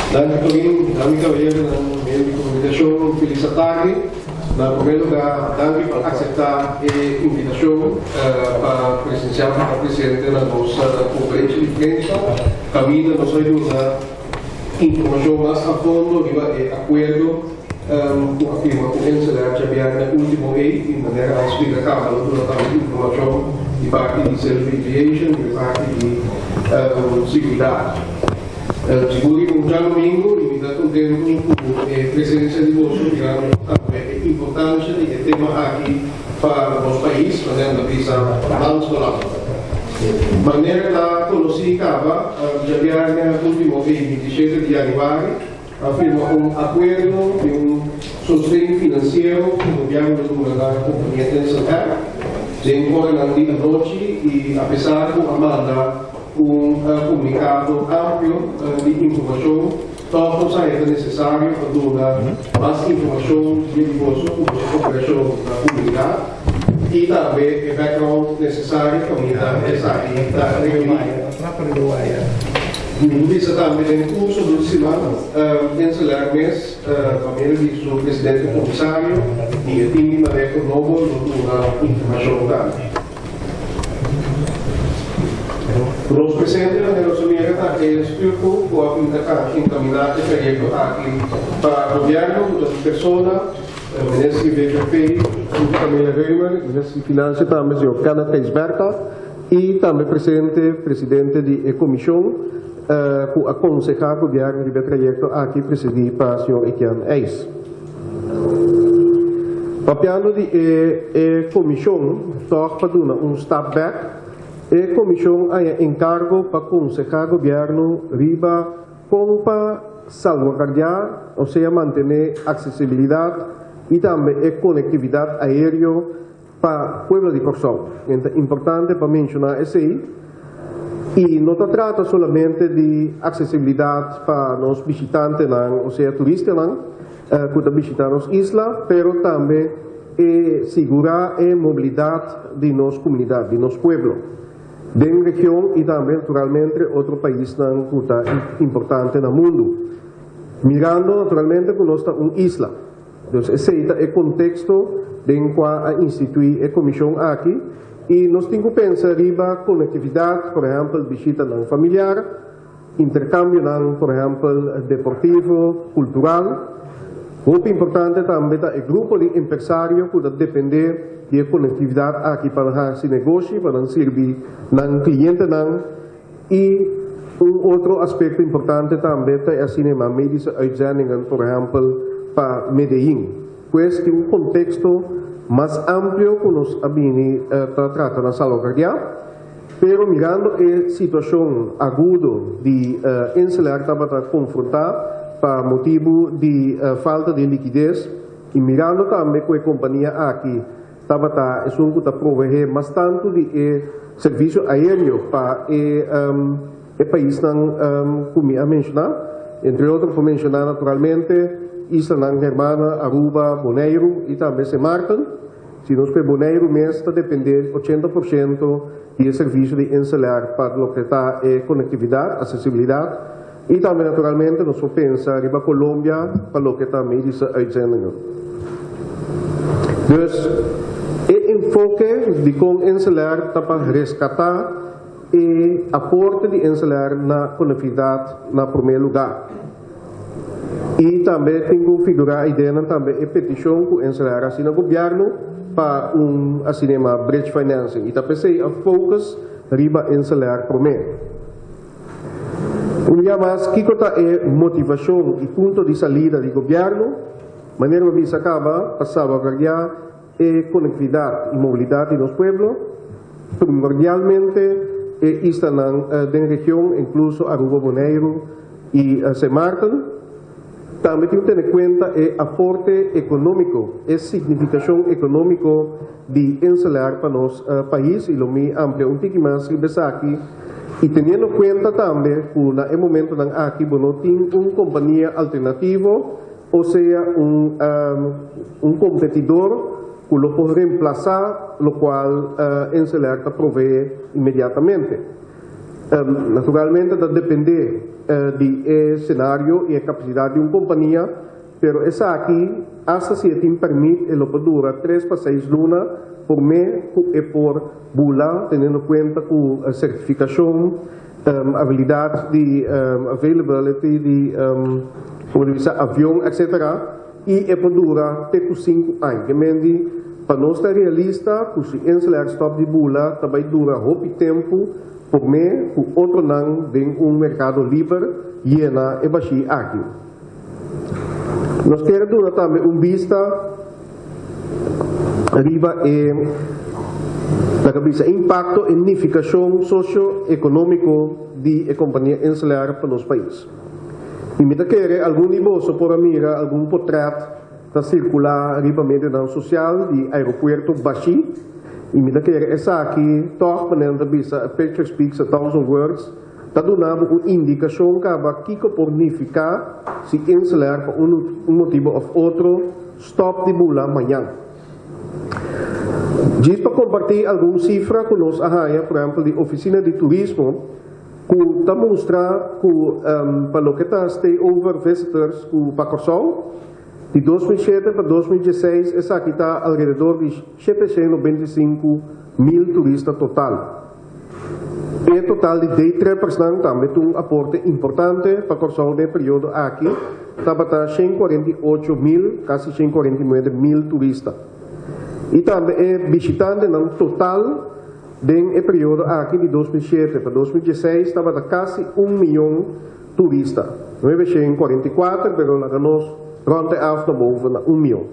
Danki Torin, dama i kabayeronan, medio di komunikashon, felis atardi. Na promé lugá, danki pa akseptá e invitashon pa presensiá, pa ta presente na nos konferensha di prensa kaminda nos a duna informashon mas a fondo riba e akuerdo ku a firma ku Enseler djabièrnè último ei i manera a splika kaba lo duna tambe informashon di parti di Civil Aviation i di parti di siguridat. Sigur di un djadomingo i mi ta kontentu ku e presensia di boso mirando tambe e importansha di e tema aki pa nos pais, manera ta bisa landsbelang. Manera ta konosí kaba, djabièrnè último ei 27 di yanüari a firma un akuerdo di un sosten finansiero ku gobièrnu lo duna na kompania InselAir den oranan di anochi i apesar ku a manda Un komunikado amplio di informashon tòg nos a heta nesesario pa duna mas informashon di di boso ku boso koperashon na komunidat i tambe e background nesesario kaminda esaki ta rekerí. Mi por bisa tambe den kurso di siman Inselair mes pa medio di su presidente komisario i e tim di maneho nobo lo duna informashon tambe. Nos presente na Jerusalem ta e stuurgroep ku a pinta kan enkaminá e trayekto aki pa gobièrnu ku ta di persona, Minister di VVP, Ruth Camelia Römer, Minister di Finansia tambe señor Kenneth Gijsbertha i tambe presente presidente di e komishon ku a konsehá gobièrnu riba e trayekto aki presidí pa señor Etienne Eijs. Papiando di e e komishon tòg pa duna un stap bèk, e komishon a haña enkargo pa konsehá gobièrnu riba kon pa salvaguardiá osea mantené aksesibilidat i tambe e konektividat aéreo Pa pueblo di Kòrsou. E ta importante pa menshoná esei i no ta trata solamente di aksesibilidat pa nos bishitantenan, osea turistanan ku ta bishitá nos isla, pero tambe e sigurá e mobilidat di nos komunidat, di nos pueblo den region i tambe naturalmente otro paisnan ku ta importante na mundu, mirando naturalmente ku nos ta un isla. Dus esei ta e konteksto den kua a instituí e komishon aki i nos tin ku pensa riba konektividat, por ehèmpel bishitanan familiar, interkambionan por ehèmpel deportivo, kultural. Hopi importante tambe ta e grupo di empresario ku ta dependé di e konektividat aki pa nan hasi negoshi, pa nan sirbi nan klientenan. I un otro aspekto importante tambe ta e asina yamá medische uitzendingen, por ehèmpel pa Medellín. Pues tin un konteksto mas amplio ku nos a bini ta trata na salvaguardiá, pero mirando e situashon agudo di InselAir tabata konfrontá pa motibu di falta di likides i mirando tambe ku e kompania aki Tabata esun ku ta proveé mas tantu di e servisio aéreo pa e e paisnan ku mi a menshoná. Entre otro por menshoná naturalmente islanan Hermana, Aruba, Boneiru i tambe Sint Maarten. Si nos kue Boneiru mes ta dependé 80% di e servisio di InselAir pa loke ta e konektividat, asesibilidat. I tambe naturalmente nos por pensa riba Colombia pa loke ta medische uitzendingen. Dus e enfoke di kon InselAir ta pa reskatá e aporte di InselAir na konektividat na promé lugá. I tambe tin ku figurá ideanan tambe e petishon ku InselAir hasi na gobièrnu pa un asina yamá bridge financing i ta p'esei a focus riba InselAir promé. Un bia mas, kiko ta e motivashon i punto di salida di gobièrnu? Manera bo bisa kaba, pa salvaguardiá e konektividat i mobilidat di nos pueblo, primordialmente e islanan den region, inkluso Aruba, Boneiru i Sint Maarten. Tambe tin ku tene kuenta e aporte ekonómiko, e signifikashon ekonómiko di InselAir pa nos pais i lo mi amplia un tiki mas riba esaki i teniendo kuenta tambe ku na e momentonan aki bo no tin un kompania alternativo o sea un un kompetidor ku lo por remplasá lokual InselAir ta proveé inmediatamente. Naturalmente ta dependé. di e scenario y e capacidad di un compania, pero esaki, hasta si e tin permit, e lo por dura 3 pa 6 luna prome cu e por bula, teniendo cuenta cu certificacion, habilidad di availability di con bisa, avion, etc. Y e por dura te cu 5 aña. Kiermen, pa nos ta realista, cu si InselAir stop di bula, tambe dura hopi tempo prome cu otronan den un mercado liber yena e bashi aki. Nos kier duna tambe un bista riba e laga bisa impacto y nificacion socioeconomico di e compania InselAir pa nos pais. Y mi ta kere algun di boso por a mira algun portret ta circula riba medio social di aeropuerto bashi y mi ta kere esaki toch manera bisa, "A picture speaks a thousand words", ta dunando un indicacion caba kico por nifica si InselAir pa un motibo of otro stop di bula mañan. Djis pa comparti algun cifra cu nos a haya, por ehempel, di Oficina di Turismo, cu ta mustra cu pa loke ta stay over visitors cu pa Corsou, di 2007 pa 2016, esaki ta alrededor di 795 mil turista total. E total di day trippers nan tambe tin un aporte importante pa Corsou den e periodo aki, tabata 148 mil, casi 149 mil turista. Y tambe e bishitantenan total den e periodo aki di 2007 pa 2016 tabata casi 1 miyon turista. 944, pero laga nos rond af na boven na 1 miyon.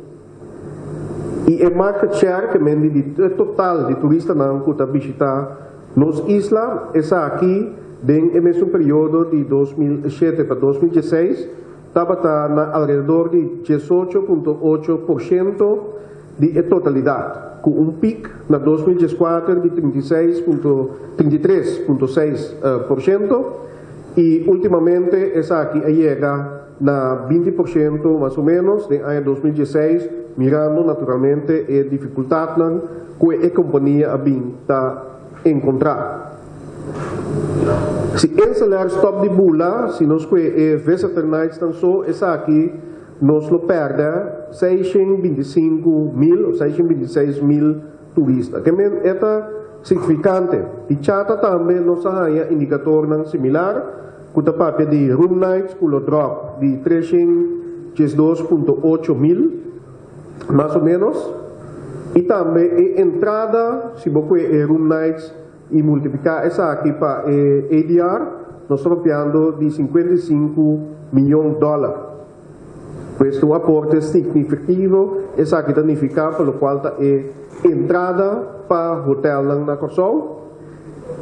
Y e market share kiermen di total di turistanan cu ta bishita nos isla, esaki den e mesun periodo di 2007 pa 2016 tabata na alrededor di 18.8% di totalidad, cu un peak na 2014 di 33.6% y ultimamente esaki a yega na 20% mas o menos den aña 2016, mirando naturalmente e dificultad cu e compania a bin ta encontra. Si InselAir stop di bula, si nos coy e visitor nights tan so, esaki nos lo perde 625 mil of 626 mil turista. Kiermen e ta significante. Y CHATA tambe nos a haya indicadornan similar, cu ta papia di room nights cu lo drop di 302.8 mil, mas o menos. Y tambe e entrada, si bo coy e room nights y multiplica esaki pa ADR, nos ta papiando di 55 miyon dollar. Pues un aporte significativo, esaki ta nifica pa loke ta e entrada pa hotel na Corsou.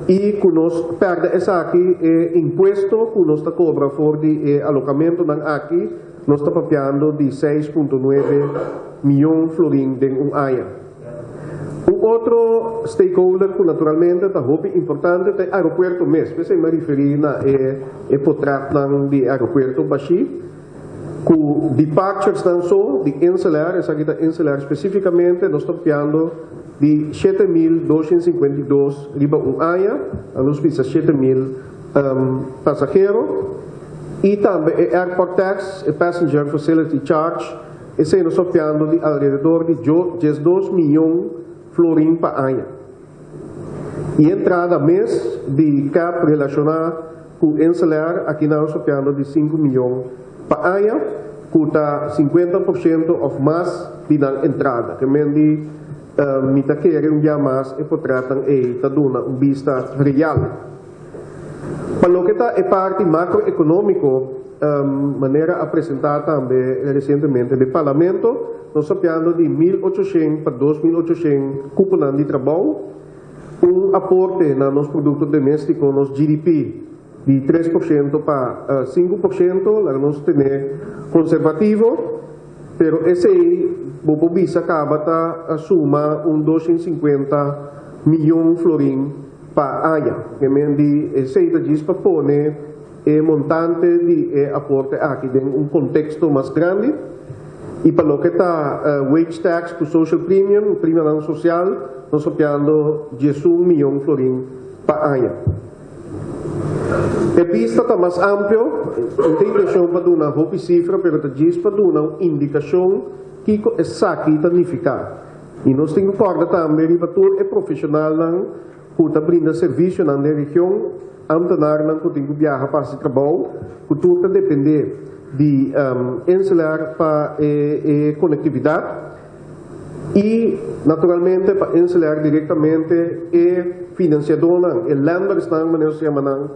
Y cu nos perde esaki e impuesto cu nos ta cobra for di e alojamentonan aki, nos ta papiando di 6.9 miyon florin den un aña. Un otro stakeholder cu naturalmente ta hopi importante ta e aeropuerto mes. Pesey mi a referi na e portret di aeropuerto bashi, cu departures nan so di InselAir, esaki ta InselAir specificamente, nos ta papiando di 7.252 riba un aña, nos bisa 7.000 pasahero, y tambe e airport tax, e passenger facility charge, esey nos ta papiando di alrededor di 12 miyon florin pa aña. Y entrada mes di cap relaciona cu InselAir, aki nos ta papiando di 5 miyon pa aña, cu ta 50% of mas di nan entrada. Kiermen di mi ta kere un dia mas e portretnan ey ta duna un bista real. Pa loke ta e parti macroeconomico, manera a presenta tambe recientemente den parlamento, nos ta papiando di 1.800 pa 2.800 cuponan di trabou, un aporte na nos producto domestico, nos GDP, di 3% pa 5%, laga nos tene conservativo, pero esey, bo por bisa caba ta suma un 250 miyon florin pa aña. Kiermen di esey ta djis pa pone e montante di e aporte aki den un contexto mas grandi. Y pa loke ta wage tax cu social premium, prima social, nos ta papiando 11 miyon florin pa aña. E bista ta mas amplio, no tin intenshon pa duna hopi sifra pero ta djis pa duna un indikashon kiko esaki ta nifiká. I nos tin ku kòrda tambe riba tur e profeshonalnan ku ta brinda servisionan den region, ámtenarnan ku tin ku biaha pa hasi trabou, ku tur ta dependé di InselAir pa e konektividat i naturalmente pa InselAir direktamente e finansiadónan, e lendersnan manera nos ta yama nan,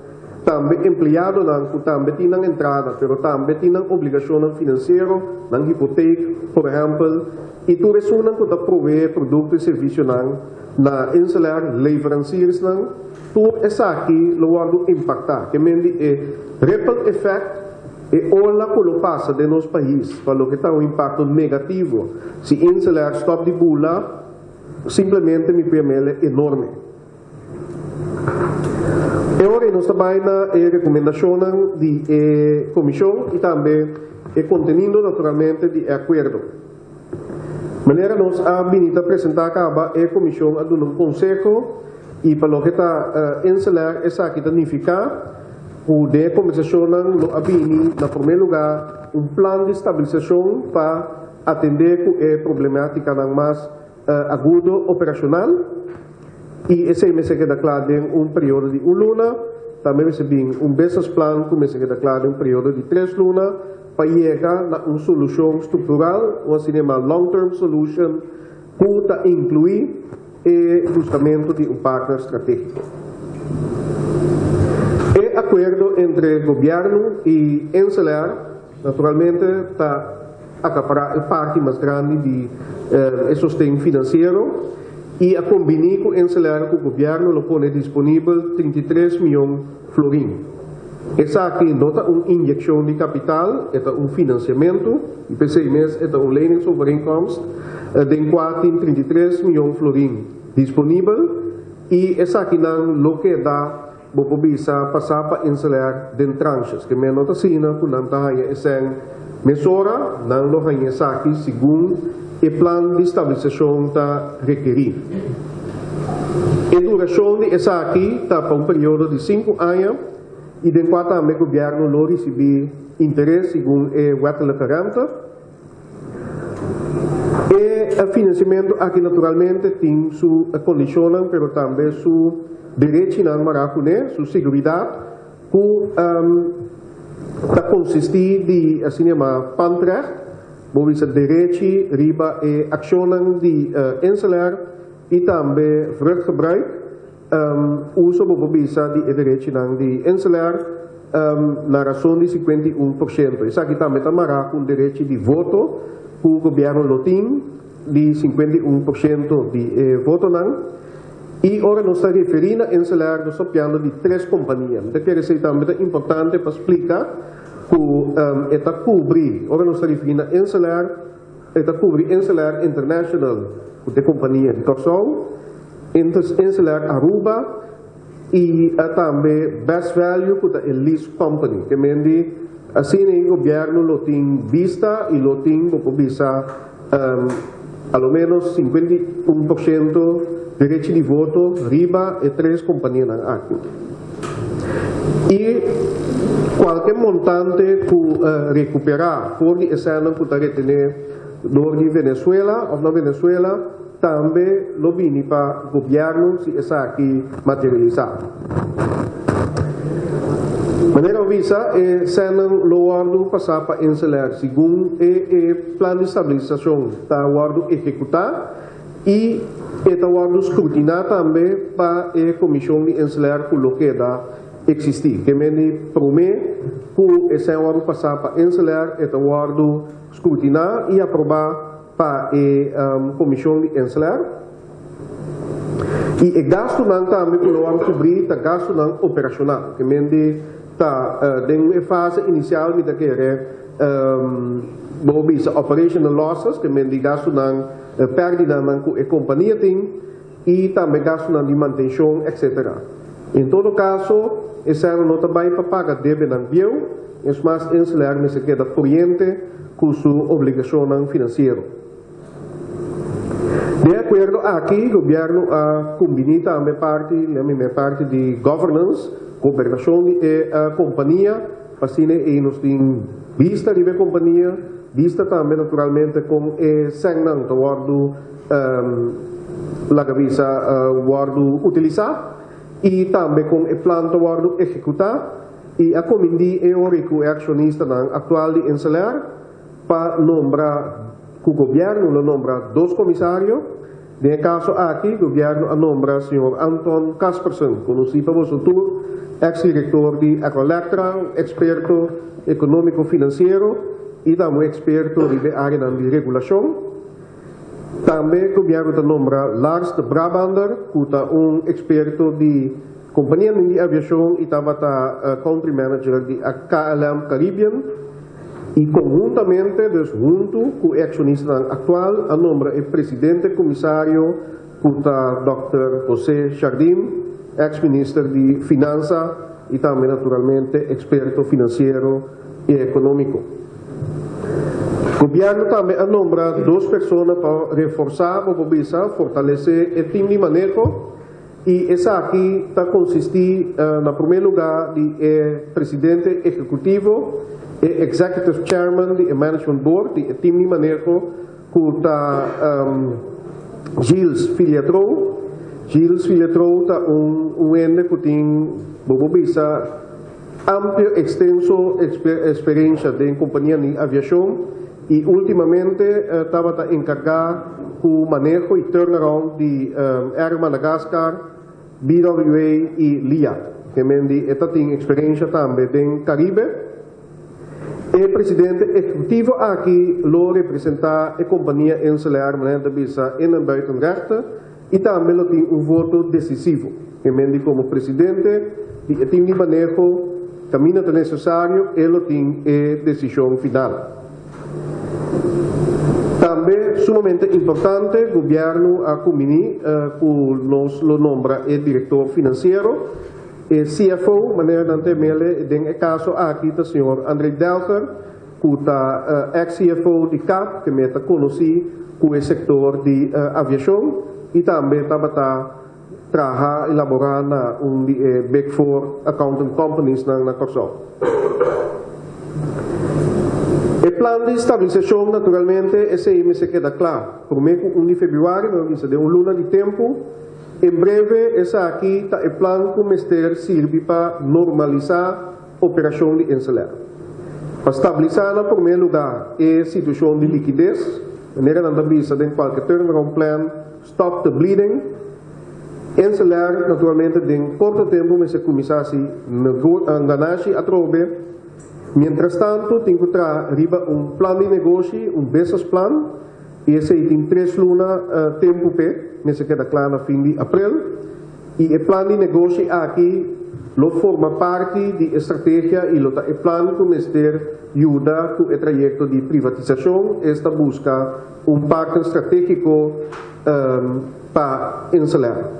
tambe empleadonan ku tambe tin nan entrada pero tambe tin nan obligashonnan finansiero, nan hipotek por ehèmpel, i tur esunnan ku ta proveé produkto i servisionan na InselAir, leveranciersnan, tur esaki lo wòrdu impaktá. Ke men di e ripple effect, e ola ku lo pasa den nos pais pa loke ta un impakto negativo si InselAir stòp di bula, simplemente mi por yam'el enorme. E ora ei nos ta bai na e rekomendashonnan di e komishon i tambe e kontenido naturalmente di e akuerdo. Manera nos a bini ta presentá kaba e komishon a duna un konseho i pa loke ta InselAir esaki ta nifiká ku den e kombersashonnan lo a bini na promé lugá un plan di stabilisashon pa atendé ku e problemátikanan mas agudo operashonal i esei mester keda kla den un periodo di un luna. Tambe mester bin un business plan ku mester keda kla den un periodo di tres luna pa yega na un solushon struktural, un asina yama long term solution, ku ta inkluí e buskamentu di un partner stratégiko. E akuerdo entre gobièrnu i InselAir naturalmente ta akapará e parti mas grandi di e sosten finansiero i a kombiní ku InselAir ku gobièrnu lo pone disponibel 33 mion florin. Esaki no ta un inyekshon di kapital, e ta un finansiamentu i p'esei mes e ta un leningsovereenkomst den kua tin 33 mion florin disponibel i esakinan lo keda Bo por bisa pasá pa InselAir den tranches. Ke men no ta asina ku nan ta haña e sèn mesora, nan lo haña esaki segun e plan di stabilisashon ta rekerí. E durashon di esaki ta pa un periodo di sinku aña i den kua tambe gobièrnu lo risibí interes segun e wettelijke rente. E finansiamentu aki naturalmente tin su kondishonnan pero tambe su derechinan mará kuné, su seguridat ku ta konsistí di asina yamá pandrecht, bo bisa derechi riba e akshonnan di InselAir i tambe vruchtgebruik. Uso bo por bisa di e derechinan di InselAir na rason di 51%. Esaki tambe ta mará ku un derechi di voto ku gobièrnu lo tin di 51% di e votonan. I ora nos ta referí na InselAir nos ta piando di tres kompania. Mi ta kere esei tambe ta importante pa splika ku e ta kubri, ora nos ta referí na InselAir, E ta kubri InselAir International ku ta e kompania di Kòrsou, InselAir Aruba i tambe Best Value ku ta e lease company. Te men di asina e gobièrnu lo tin bista i lo tin bo por bisa a lo ménos 51% derechi di voto riba e tres kompanianan aki. I kualke montante ku rekuperá for di esènan ku ta retené dor di Venezuela òf na Venezuela tambe lo bini pa gobièrnu si esaki materialisá. Manera bo bisa e sènnan lo wòrdu pasá pa InselAir segun e plan di stabilisashon ta wòrdu ehekutá. I e ta wòrdu skrutiná tambe pa e komishon di InselAir ku lo keda eksistí. Ke men di promé ku esei a wòrdu pasá pa InselAir e ta wòrdu skrutiná i aprobá pa e komishon di InselAir. I e gastunan tambe ku lo wòrdu kubrí ta gastunan operashonal. Ke men di ta den e fase inisial mi ta kere bo bisa operational losses, ke men di gastunan. E pèrdidanan ku e kompania tin i tambe gastunan di mantenshon etc. En todo kaso, e sèn no ta bai pa paga debenan bieu, es mas InselAir mester keda koriente ku su obligashonnan finansiero. Den e akuerdo aki, gobièrnu a kumbiní tambe parti, lami mei parti di governance. gobernashon di e kompania, pa asina ei nos tin bista riba e kompania, bista tambe naturalmente kon e sènnan ta wòrdu laga bisa wòrdu utilisá i tambe kon e plan ta wòrdu ehekutá i a komindí e ora ku e akshonistanan aktual di InselAir pa nombra ku gobièrnu lo nombra dos komisario. Den e kaso aki gobièrnu a nombra señor Anton Kaspersen, konosí pa boso tur, eks direktor di Aqualectra, un eksperto ekonómiko finansiero i tambe un eksperto riba e áreanan di regulashon. Tambe gobièrnu ta nombra Lars de Brabander, ku ta un eksperto di kompanianan di aviashon i tabata country manager di KLM Caribbean. I konhuntamente, dus huntu, ku e akshonistanan aktual a nombra e presidente komisario ku ta dòkter José Jardim, eks minister di Finansa i tambe naturalmente eksperto finansiero i ekonómiko. Gobièrnu tambe a nombra dos persona pa reforsá, bo por bisa, fortalesé e tim di maneho. I esaki ta konsistí na promé lugá di e presidente ehekutivo, e executive chairman di e management board di e tim di maneho ku ta Gilles Filiatrault. Gilles Filiatrault ta un un hende ku tin, bo por bisa, amplio ekstenso eksperensha den kompania di aviashon i últimamente tabata enkargá ku maneho i turnaround di Air Madagascar, BWA i LIAT. Kemendi e ta tin eksperensha tambe den Karibe. E presidente ehekutivo aki lo representá e kompania InselAir manera ta bisa in en buiten rechten i tambe lo tin un voto desisivo. Kemendi komo presidente di e tim di maneho kaminda ta nesesario e lo tin e desishon final. Tambe sumamente importante gobièrnu a kumbiní ku nos lo nombra e direktor finansiero, e CFO, manera nan ta emele den e kaso aki ta señor André Delger ku ta ex CFO di cap ke meta konosí ku e sektor di aviashon i tambe tabata traha i laborá na un di e Big Four accountant companiesnan na Kòrsou. E plan di stabilisashon naturalmente esei mester keda kla promé ku un di febrüari, nos a bisa den un luna di tempu. En breve esaki ta e plan ku mester sirbi pa normalisá operashon di InselAir. Pa stabilisá na promé lugá e situashon di likides, manera nan ta bisa den kualke turnaround plan, Stop the bleeding. InselAir naturalmente den korto tempu mester kuminsá hasi ganashi atrobe. Mientrastantu tin ku traha riba un plan di negoshi, un business plan, i esei tin tres luna tempu p'e, mester keda kla na fin di aprel. I e plan di negoshi aki lo forma parti di e strategia i lo ta e plan ku mester yuda ku e trayekto di privatisashon, esta buska un partner stratégiko pa InselAir.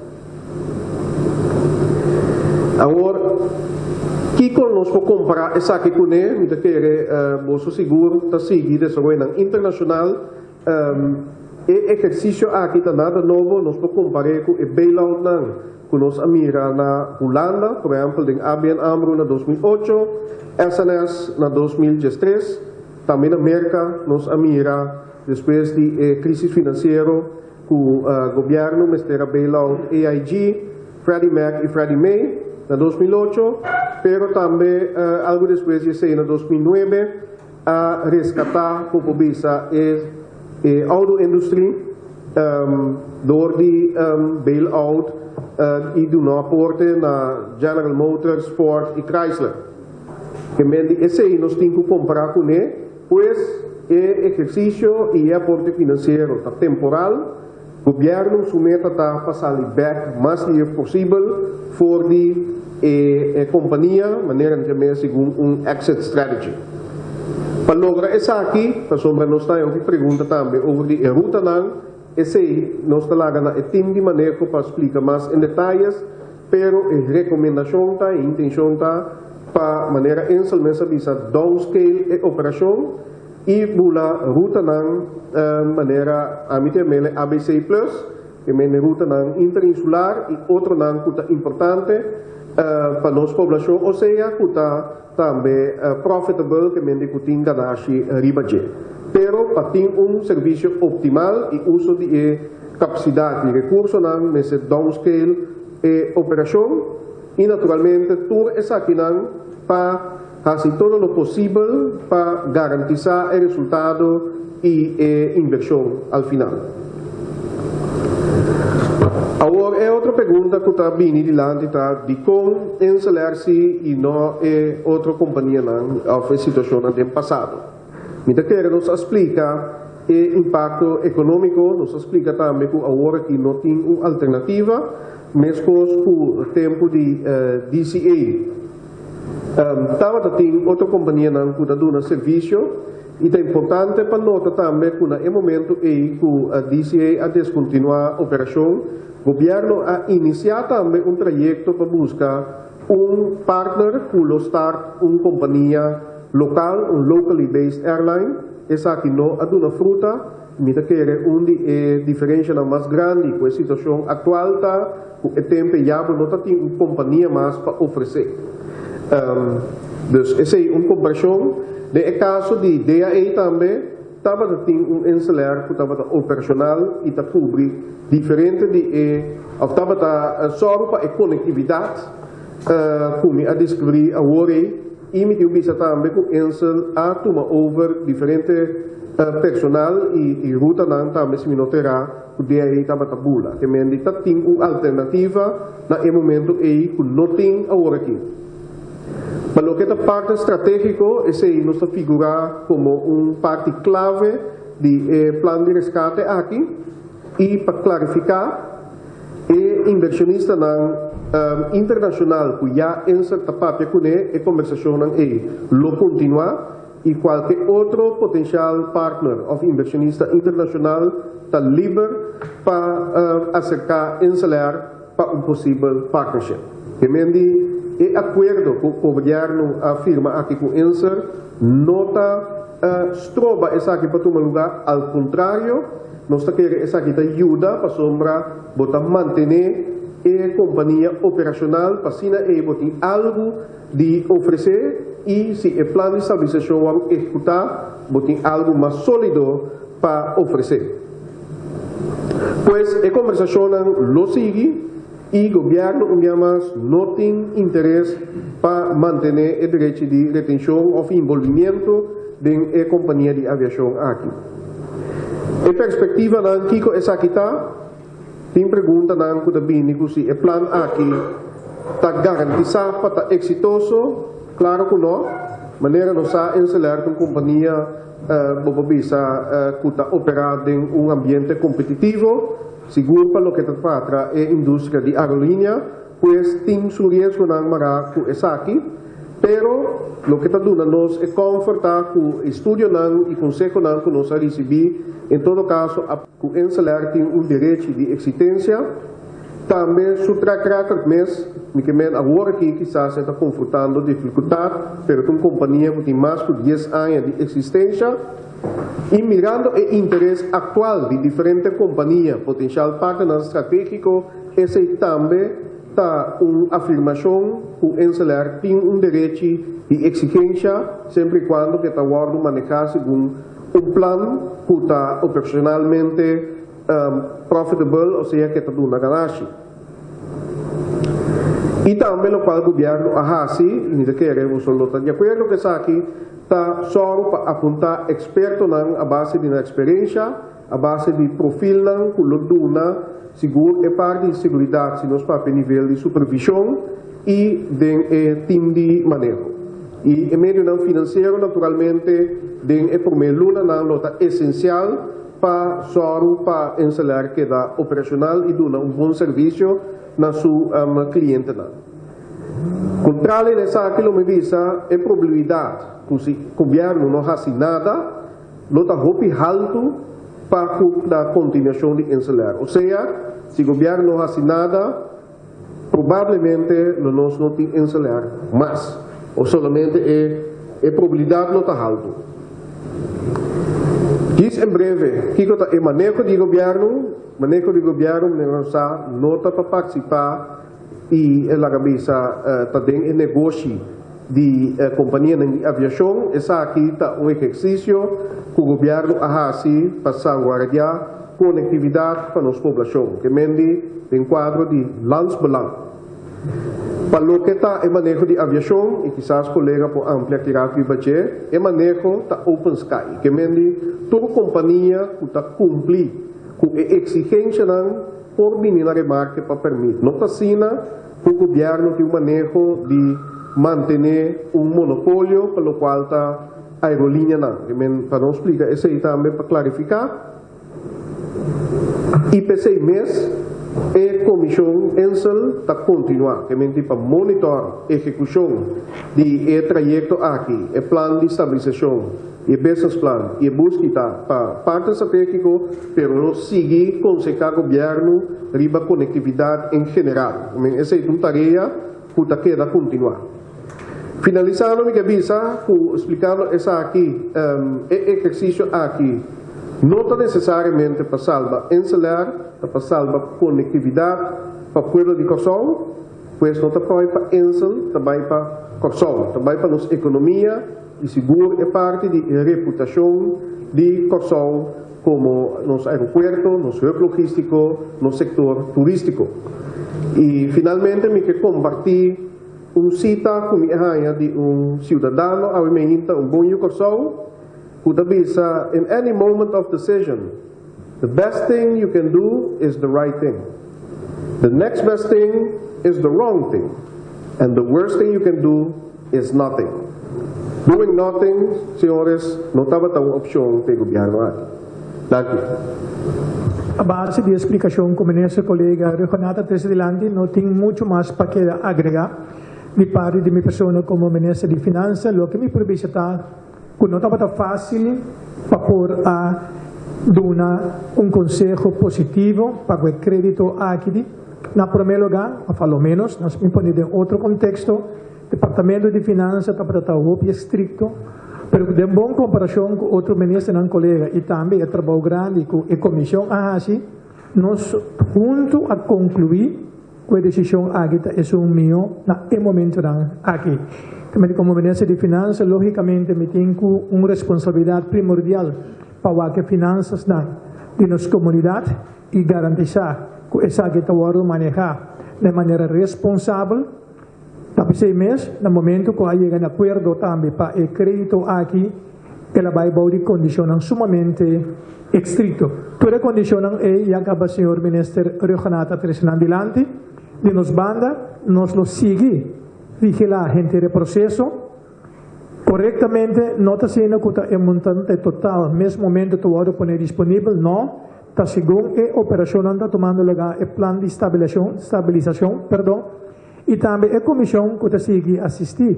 Awor, kiko nos por kompará esaki kuné? Mi ta kere boso sigur ta sigui desaroyonan internashonal. E ehersisio aki ta nada nobo, nos por kompar'é ku e bailoutnan ku nos a mira na Hulanda, por ehèmpel den ABN AMRO na 2008, SNS na 2013, tambe na Merka nos a mira despues di e krísis finansiero ku gobièrnu mester a bailout AIG, Freddie Mac i Freddie Mae na 2008, pero tambe algu despues di esei na 2009. A reskatá ku por bisa e e auto industry dor di bail out i duna aporte na General Motors, Ford i Chrysler. En bes di esei nos tin ku kompará kuné, pues e ehersisio i e aporte finansiero ta temporal. Gobièrnu su meta ta pa sali bèk mas lief posibel for di e kompania, manera nan ta yam'é segun un exit strategy. Pa logra esaki, pasobra nos ta haña hopi pregunta tambe over di e rutanan, esei nos ta laga na e tim di maneho pa splika mas en detayes, pero e rekomendashon ta, e intenshon ta pa, manera Insel mes a bisa, downscale e operashon, I bula rutanan manera ami ta yam'el e ABC Plus, e mene rutanan interinsular i otronan ku ta importante. pa nos poblashon, o sea ku ta tambe profitable ke mende ku tin ganashi riba dje. Pero pa tin un servisio optimal i uso di e kapasidat i rekursonan mester downscale e operashon i naturalmente tur esakinan pa hasi todo lo posibel pa garantisá e resultado i e invershon al final. Awor e otro pregunta ku ta bini dilanti ta dikon InselAir si i no e otro kompanianan òf e situashonnan den pasado. Mi ta kere nos a splika e impakto ekonómiko, nos a splika tambe ku awor aki no tin un alternativa, meskos ku tempu di DCA. Tabata tin otro kompanianan ku ta duna servisio i ta importante pa nota tambe ku na e momentu ei ku DCA a deskontinuá operashon, gobièrnu a inisiá tambe un trayekto pa buska un partner ku lo start un kompania lokal, un locally based airline. Esaki no a duna fruta. Mi ta kere un di e diferenshanan mas grandi ku e situashon aktual ta ku e tempe ya bo no ta tin un kompania mas pa ofresé. Dus esei un komparashon. Den e kaso di DAE tambe tabata tin un InselAir ku tabata operashonal i ta kubri diferente di e òf tabata sòru pa e konektividat ku mi a deskubrí awor ei. I mi tin bisa tambe ku Insel a tuma over diferente personal i rutanan tambe si mi no ta erá ku DAE tabata bula. Te mendi ta tin un alternativa na e momento ei ku no tin aworakí. Pa loke ta partner stratégiko esei nos ta figurá komo un parti klave di e plan di reskate aki i pa klarifiká, E inbershonistanan internashonal ku ya Insert ta papia kuné, e kombersashonnan ei lo kontinuá i kualke otro potenshal partner òf inbershonista internashonal ta liber pa aserká InselAir pa un posibel partnership. Kemendi e akuerdo ku gobièrnu a firma aki ku Insert no ta stroba esaki pa tuma lugá, al kontrario, Nos ta kere esaki ta yuda pasobra bo ta mantené e kompania operashonal pa asina ei bo tin algu di ofresé i si e plan di stabilisashon wòrdu ehekutá bo tin algu mas sólido pa ofresé. Pues e kombersashonnan lo sigui i gobièrnu un bia mas no tin interes pa mantené e derechi di retenshon òf inbolbimiento den e kompania di aviashon aki. E perspektivanan kiko esaki ta? Tin preguntanan ku ta bini ku si e plan aki ta garantisá pa ta eksitoso? Klaro ku no. Manera nos sa InselAir ta un kompania bo por bisa ku ta operá den un ambiente kompetitivo, sigur pa loke ta trata e industria di aerolínea, pues tin su riesgonan mará ku esaki. Pero loke ta duna nos e comfort ta cu estudionan y consehonan cu nos a ricibi en todo caso a cu InselAir tin un derechi di existencia. Tambe su track record mes, mi ke men awor aki kisas e ta confrontando dificultad, pero ta un compania cu tin mas cu dies aña di existencia y mirando e interes actual di diferente compania, potencial partnernan strategico, esey tambe Ta un afirmashon ku InselAir tin un derechi di eksigensha semper i kuando ku e ta wòrdu manehá segun un plan ku ta operashonalmente profitable, osea ku e ta duna ganashi. I tambe lokual gobièrnu a hasi, i mi ta kere boso lo ta di akuerdo ku esaki, ta sòru pa apuntá ekspertonan a base di nan eksperensha, A base di profilnan ku lo duna sigur e parti di seguridat si nos papia nivel di supervishon i den e tim di maneho. I e medionan finansiero naturalmente den e promé lunanan lo ta esensial pa sòru pa InselAir keda operashonal i duna un bon servisio na su klientenan. Kontrali na esaki lo mi bisa e probabilidat ku si gobièrnu no hasi nada, Lo ta hopi haltu pa ku na kontinuashon di InselAir. Osea, si gobièrnu no hasi nada, probablemente lo nos no tin InselAir mas. O solamente e e probabilidat lo ta haltu. Djis en breve, kiko ta e maneho di gobièrnu? Maneho di gobièrnu, manera nos sa, no ta pa partisipá. i laga bisa ta den e negoshi di kompanianan di aviashon. Esaki ta un ehersisio ku gobièrnu a hasi pa salguardiá konektividat pa nos poblashon, ke mendi den kuadro di landsbelang. Pa loke ta e maneho di aviashon, i kisas kolega por amplia kirak riba dje, e maneho ta open sky, ke mendi tur kompania ku ta kumpli ku e eksigenshanan por bini na remarke pa permit. No ta asina ku gobièrnu tin un maneho di mantené un monopolio pa lokual ta aerolinianan. Ke men pa nos splika esei tambe pa klarifiká. I p'esei mes e komishon Insel ta kontinuá, ke men tin pa monitor ehekushon di e trayekto aki, e plan di stabilisashon i e business plan i e buskita pa partner stratégiko, pero lo sigui konsehá gobièrnu riba konektividat en general. Men esei ta un tarea ku ta keda kontinuá. Finalisando mi ke bisa ku splikando esaki, e ehersisio aki no ta nesesariamente pa salba InselAir, ta pa salba konektividat pa pueblo di Kòrsou, pues no ta bai pa Insel, ta bai pa Kòrsou, ta bai pa nos ekonomia i sigur e parti di reputashon di Kòrsou komo nos aeropuerto, nos hub logístiko, nos sektor turístiko. I finalmente mi ke kompartí Un sita ku mi a haña di un siudadano awe meinta, un bon yu Kòrsou, ku ta bisa, In any moment of decision, the best thing you can do is the right thing. The next best thing is the wrong thing. And the worst thing you can do is nothing. Doing nothing, señores, no tabata un opshon pa e gobièrnu aki. Danki. A base di e splikashon ku Minister kolega Rhuggenaath a trese dilanti no tin muchu mas pa keda agregá di parti di mi persona komo Minister di Finansa. Loke mi por bisa ta ku no tabata fásil pa por a duna un konseho positivo pa ku e krédito aki di na promé lugá, òf a lo ménos nos mi pone den otro konteksto. Departamento di Finansa tabata ta hopi estricto, pero den bon comparacion cu otro ministernan colega y tambe e trabou grandi cu e comision a haci, nos hunto a conclui cu e decision aki ta esun miho na e momentonan aki. Tambe como Minister di Finansa logicamente mi tin cu un responsabilidad primordial pa wak e finansasnan di nos comunidad y garantisa cu esaki ta wordo maneha den manera responsabel. Ta p'esei mes, na momento ku a yega na akuerdo tambe pa e kredito aki, el a bai bou di kondishonnan sumamente estrikto. Tur e kondishonnan ei ya kaba señor Minister Rhuggenaath a trese nan dilanti. Di nos banda, nos lo sigui vigilá henter e proseso. Korektamente, no ta asina ku ta e montante total mes momento ta wòrdu pone disponibel, no, ta segun e operashonnan ta tumando lugá e plan di stabilashon, stabilisashon, perdon, i tambe e komishon ku ta sigui asistí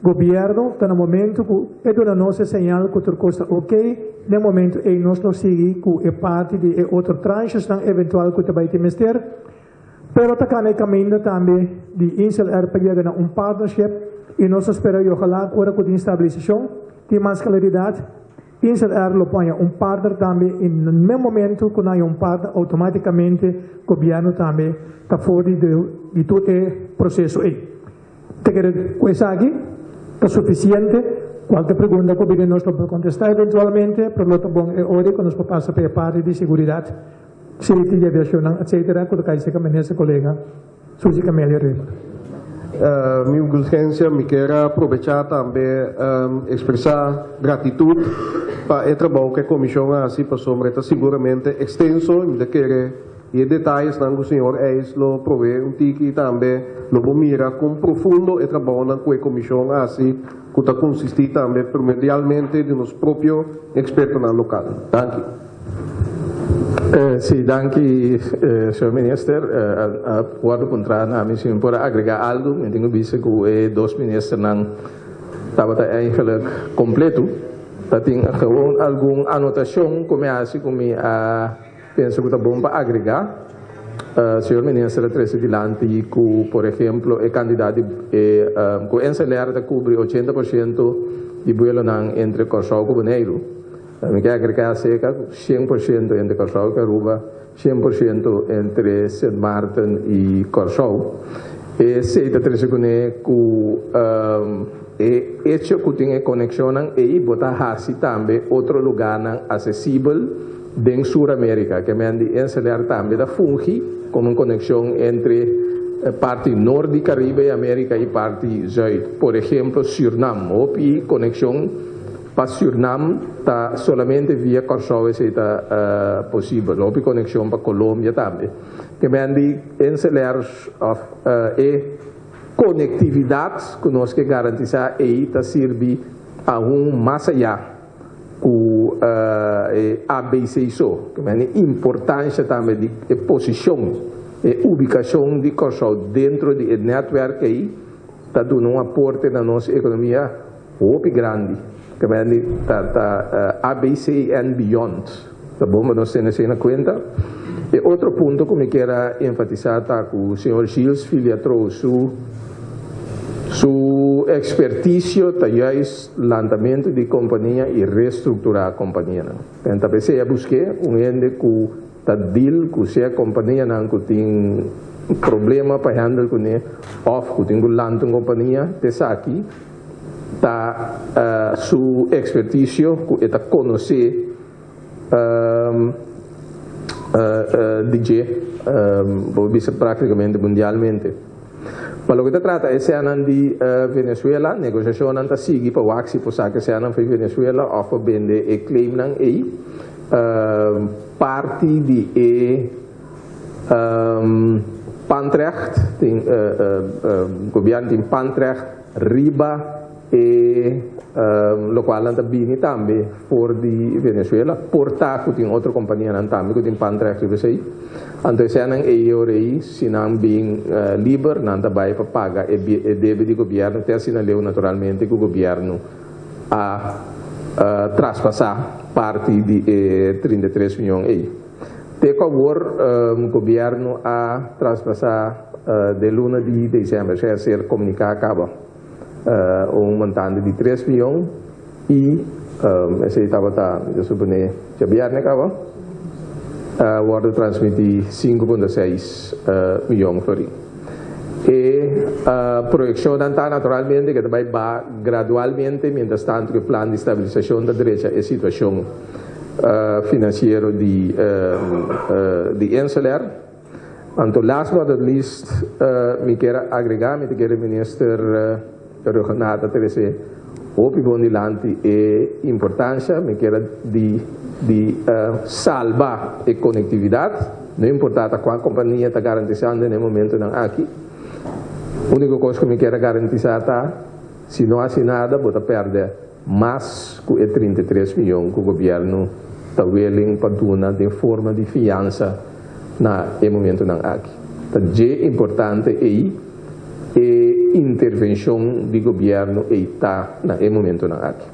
gobièrnu ta na momento ku e duna nos e señal ku tur kos ta okey, den momento ei nos lo sigui ku e parti di e otro transhesnan eventual ku ta bai tin mester. Pero ta kana e kaminda tambe di Insel Air pa yega na un partnership i nos ta spera i ojalá ku ora ku tin stabilisashon tin mas klaridat Insel Air lo por haña un partner tambe i na mes momento ku nan haña un partner outomátikamente gobièrnu tambe ta for di di tur e proseso ei. Ta kere ku esaki ta sufisiente? Kualke pregunta ku bini nos lo por kontestá eventualmente, pero lo ta bon e ora ku nos por pasa pa e parti di seguridat. Safety di aviacionnan etcetera cu ta cay cerca minister colega Suzy Camelia Römer. Mi indulgencia, mi kier a probecha tambe expresa gratitud pa e trabou cu e comision a haci pasobra e ta siguramente extenso y mi ta kere y e detayesnan cu señor Eis lo provee un tiki y tambe lo por mira con profundo e trabounan cu e comision a haci cu ta consisti tambe primordialmente di nos propio expertonan local. Danki. Sí, danki señor minister. A wòrdu puntrá na mi si mi por a agregá algu. Mi tin ku bisa ku e dos ministernan tabata eigenlijk kompletu. Ta tin gewoon algun anotashon ku mi a hasi ku mi a pensa ku ta bon pa agregá. Señor minister a trese dilanti ku por ehemplo e kantidat di e ku NCLR ta kubri 80% di buelonan entre Kòrsou ku Boneiru. Mi ke agregá aserka ku 100% entre Kòrsou i Aruba, 100% entre Sint Maarten i Kòrsou. Esei ta trese kuné ku e echo ku tin e konekshonnan ei bo ta hasi tambe otro lugánan asesibel den Sur Amérika. Ke men di InselAir tambe ta fungi komo un konekshon entre parti nort di Karibe i Amérika i parti zùit. Por ehemplo Sürnam, hopi konekshon pa Sürnam ta solamente via Kòrsou esei ta posibel. Hopi konekshon pa Colombia tambe. Ke men di InselAir òf e konektividat ku nos ke garantisá ei ta sirbi aun mas ayá ku e ABC so. Ke men di importansha tambe di e posishon, e ubikashon di Kòrsou dentro di e nètwèrk ei ta duna un aporte na nos ekonomia hopi grandi. Ke men di ta ta ABC and beyond. Ta bon pa nos tene esei na kuenta. E otro punto ku mi kier a enfatisá ta ku señor Gilles Filiatreau su su ekspertisio ta juist lantamentu di kompania i restrukturá kompanianan. En ta p'esei a busk'é un hende ku ta deal ku sea kompanianan ku tin problema pa handle kuné òf ku tin ku lanta un kompania te esaki ta su ekspertisio ku e ta konosé di dje, bo bisa práktikamente mundialmente. Pa loke ta trata e seanan di Venezuela, negosiashonnan ta sigui pa wak si por saka e seanan for Venezuela òf pa bende e claimnan ei. Parti di e pandrecht, tin gobièrnu tin pandrecht riba e lokual nan ta bini tambe for di Venezuela, por ta ku tin otro kompanianan tambe ku tin pandrecht riba esei. Anto eseinan ei ora ei si nan bin liber nan ta bai pa paga e debe di gobièrnu te asina leu naturalmente ku gobièrnu a traspasá parti di e 33 mion ei. Te ku awor gobièrnu a traspasá den luna di desèmber, esei a ser komuniká kaba. Un montante di tres mion i esei tabata, mi ta suponé, djabièrnè kaba, a wòrdu transmití 5.6 mion florin. E proyekshonnan ta naturalmente ke ta bai ba gradualmente mientras tantu ku e plan di stabilisashon ta drecha e situashon finansiero di InselAir. Anto last but not least mi kier a agrega, mi ta kere Minister Rhuggenaath a trece hopi bon dilanti e importancia, mi kier a di di salba e conectividad, no importa ta cua compania ta garantisando na e momentonan aki, unico cos cu mi kier a garantisa ta si no haci nada bo ta perde Mas ku e 33 miyon ku gobièrnu ta willing pa duna den forma di fiansa na e momentunan aki. Ta dje importante ei e intervenshon di gobièrnu ei ta na e momentunan aki.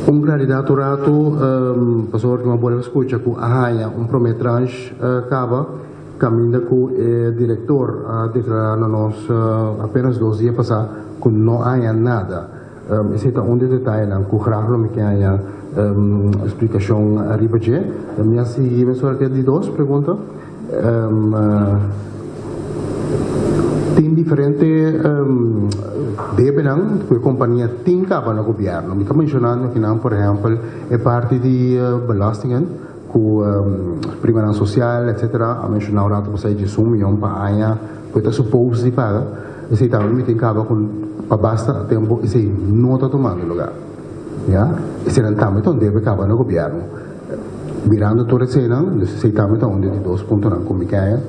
Un klaridat un ratu, pasobra ku mi a bolbe skucha ku a haña un promé tranche kaba, kaminda ku e direktor a deklará na nos apenas dos dia pasá ku no a haña nada. Esei ta un di e detayenan ku grag lo mi ke haña splikashon riba dje. Mi a sigui mesora ku e di dos pregunta. Tin diferente debenan ku e kompania tin kaba na gobièrnu. Mi ta menshonando akinan por ehèmpel e parti di belastingen ku primanan sosial etsetera. A menshoná un ratu pasá diesun mion pa aña ku e ta supos di paga. Esei tambe mi tin kaba ku pa basta tempu esei no ta tumando lugá. Ya, eseinan tambe ta un debe kaba na gobièrnu. Mirando tur eseinan, dus esei tambe ta un di e dos puntonan ku mi ke haña,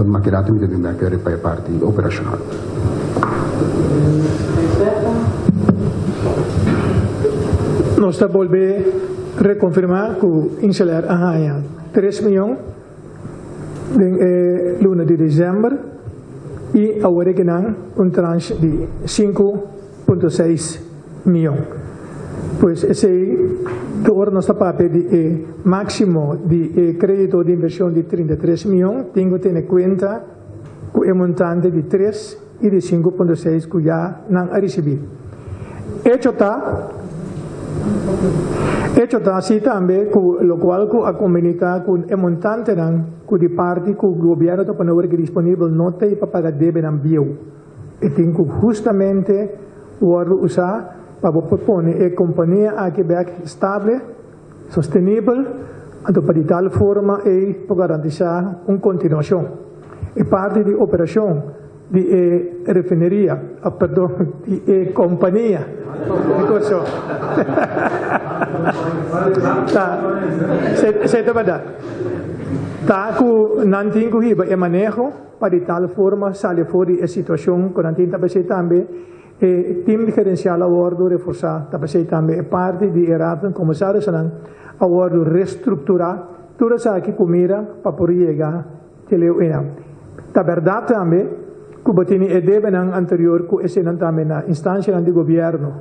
ma ki rato mi ta bin bek pa e parti operashonal. Nos ta bolbe rekonfirmá ku InselAir a haña tres mion den e luna di desèmber i awor e kinan un tranche di 5.6 mion. Pues esei tur ora nos ta papia di e máksimo di e krédito di invershon di 33 mion, tin ku tene kuenta ku e montante di tres. i di 5.6 ku ya nan a risibí. Echo ta Echo ta así tambe ku lokual ku a kombiní ta ku e montantenan ku di parti ku gobièrnu ta pone awor disponibel no t'ei pa paga debenan bieu. E tin ku hustamente wòrdu usá pa bo por pone e kompania aki bèk stable, sostenibel, anto pa di tal forma ei por garantisá un kontinuashon. E parti di operashon di e refineria, oh perdon, di e kompania di Kòrsou ta, esei ta bèrdat, ta ku nan tin ku hiba e maneho pa di tal forma sali for di e situashon ku nan tin. Ta p'esei tambe e tim gerensial a wòrdu reforsá, ta p'esei tambe e parti di e Raad van Commissarissen a wòrdu restrukturá, tur esaki ku mira pa por yega Te leu einan. Ta bèrdat tambe ku bo tene e debenan anterior ku esenan tambe na instansianan di gobièrnu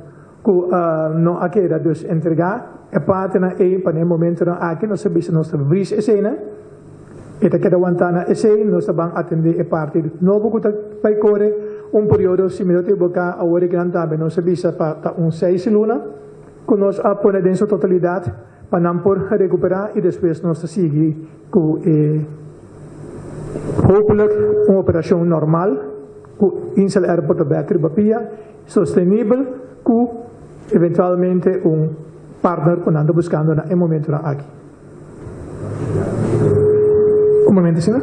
ku no a keda dus entregá e partinan ei pa na e momentunan aki nos ta bisa nos ta vris eseinan e ta keda wantá na esei nos ta ban atendé e parti nobo ku ta bai kore un periodo si mi no ta ekiboká awor e kinan tambe nos a bisa pa ta un seis luna ku nos a pone den su totalidat pa nan por rekuperá i despues nos ta sigui ku e hopelijk un operashon normal ku Insel Airport ta bek riba pia, sostenibel ku eventualmente un partner ku nan ta buskando na e momentunan aki. Un momento señor.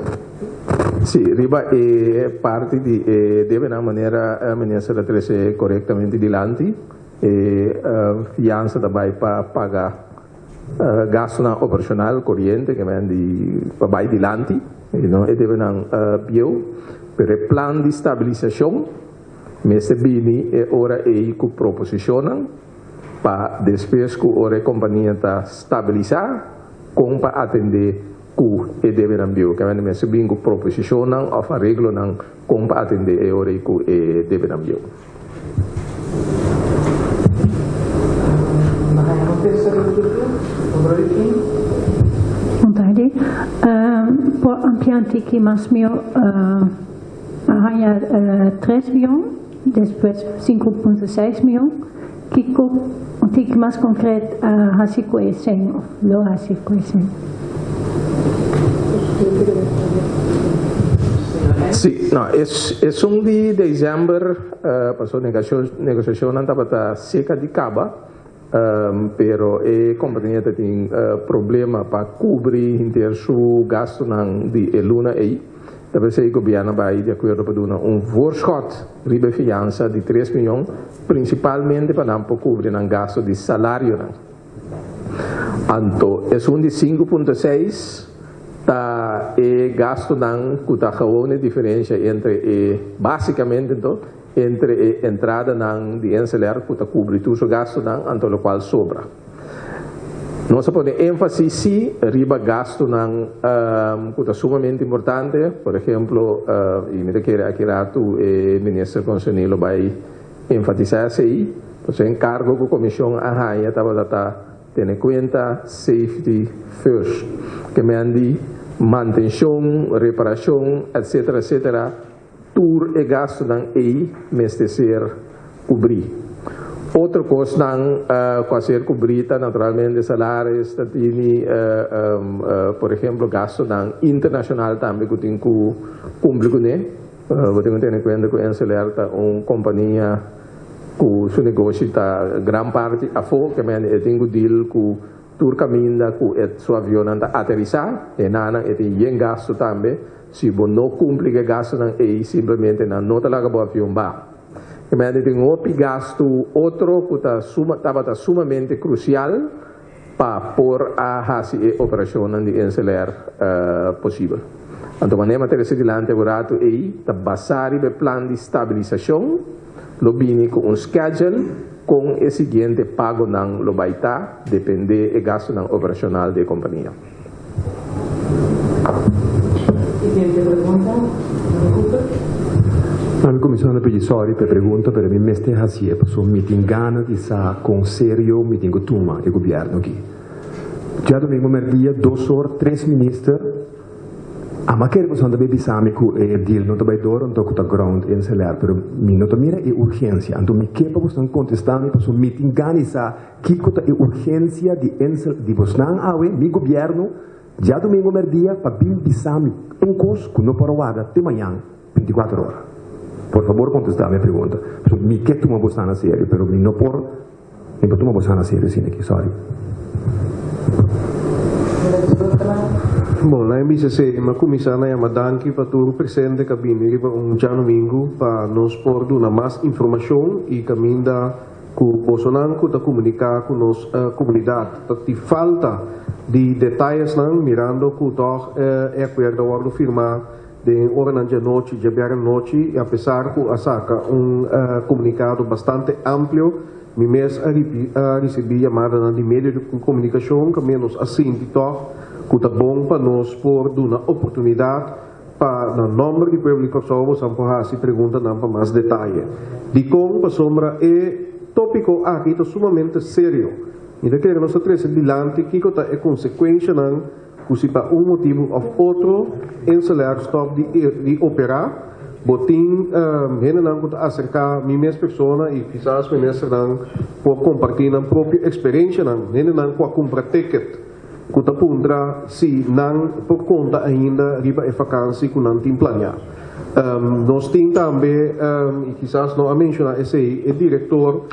Sí, riba e parti di e debenan manera minister a trece korektamente dilanti, e fiansa ta bai pa paga Gastunan operashonal koriente ke men di pa bai dilanti i no e debe nan bieu, pero e plan di stabilisashon mester bini e ora ei ku proposishonnan pa despues ku ora e kompania ta stabilisá kon pa atendé ku e debe nan bieu. Ke men mester bini ku proposishonnan òf areglonan kon pa atendé e ora ei ku e debe nan bieu. Bon tardi. Por ampliante ki mas mihó a haña tres mion, despues 5.6 mion. Kiko un tiki mas konkret a hasi ku e sèn òf lo hasi ku e sèn? Sí, no, esun di december paso negociacionnan tabata seca di caba, pero e compania ta tin problema pa cubri henter su gastonan di e luna ey. Ta p'esey gobierno bay di acuerdo pa duna un voorschot riba e fiansa di tres miyon, principalmente pa nan por cubri nan gasto di salarionan. Anto esun di 5.6 ta e gastonan ku ta gewoon e diferensha entre e, básikamente anto, entre e entradanan di InselAir ku ta kubri tur su gastonan, anto lokual sobra. Nos a pone énfasis sí riba gastonan ku ta sumamente importante, por ehemplo, i mi ta kere aki ratu e minister konserní lo bai Enfatisá esei, pasobra e enkargo ku komishon a haña tabata ta tene kuenta safety first, ke men di mantenshon, reparashon, etsetera etsetera, tur e gastunan ei mester ser kubrí. Otro kosnan ku a ser kubrí ta naturalmente salaris, ta tini por ehemplo gastunan internashonal tambe ku tin ku kumpli kuné. Bo tin ku tene kuenta ku Inselair ta un kompania ku su negoshi ta gran parti afó, ke mende e tin ku deal ku tur kaminda ku e su avionnan ta aterisá, e nanan e tin yen gastu tambe, si bo no kumpli ku e gastunan ei simplemente nan no ta laga bo avion baha. Ke mende tin hopi gastu otro ku ta suma tabata sumamente krusial pa por a hasi e operashonnan di Inselair posibel. Anto manera mi a trese dilanti awe ratu ei ta basá riba e plan di stabilisashon, lo bini ku un schedule kon e siguiente pagonan lo bai ta dependé e gastunan operashonal di e kompania. Siguiente pregunta, Mano Cooper. Mi kuminsá na pidi sòri pa e pregunta, pero mi mester hasié pasobra mi tin gana di sa kon serio mi tin ku tuma e gobièrnu aki. Djadumingu mèrdia dos or tres minister. Ami a kere boso ta bisa mi ku e deal no ta bai door anto ku ta ground InselAir, pero mi no ta mira e urgensia. Anto mi ke pa boso kontestá mi paso mi tin gana di sa kiko ta e urgensia di Insel di bosnan awe mi gobièrnu djadumingu mèrdia pa bin bisa mi un kos ku no por warda te mañan 24 ora. Por fabor, kontestá mi pregunta. So, mi ke tuma boso na serio, pero mi no por mi por tuma boso na serio asina aki, sorry. Bon, na MBCC, m'a kuminsá na yama danki pa tur presente ku a bini riba un djadumingu pa nos por duna mas informashon i kaminda ku bosonan ku ta komuniká ku nos komunidat. Ta tin falta di detayesnan mirando ku toch e akuerdo a wòrdu firmá den oranan djanochi, djabièrnè nochi, i apesar ku a saka un komunikado bastante amplio, mi mes a risibí yamadanan di medio di komunikashon kaminda nos a sinti tòg ku ta bon pa nos por duna oportunidat pa na nòmber di pueblo di Kòrsou bosan por hasi preguntanan pa mas detaye. Dikon? Pasobra e tópiko aki ta sumamente serio. Mi ta kere nos ta trese dilanti kiko ta e konsekuenshanan ku si pa un motibu òf otro InselAir stòp di operá, bo tin hendenan ku ta aserká mi mes persona i kisas ministernan por kompartí nan propio eksperenshanan, hendenan ku a kumpra ticket ku ta puntra si nan por konta ainda riba e fakansi ku nan tin planiá. Nos tin tambe, i kisas no a menshoná esei, e direktor.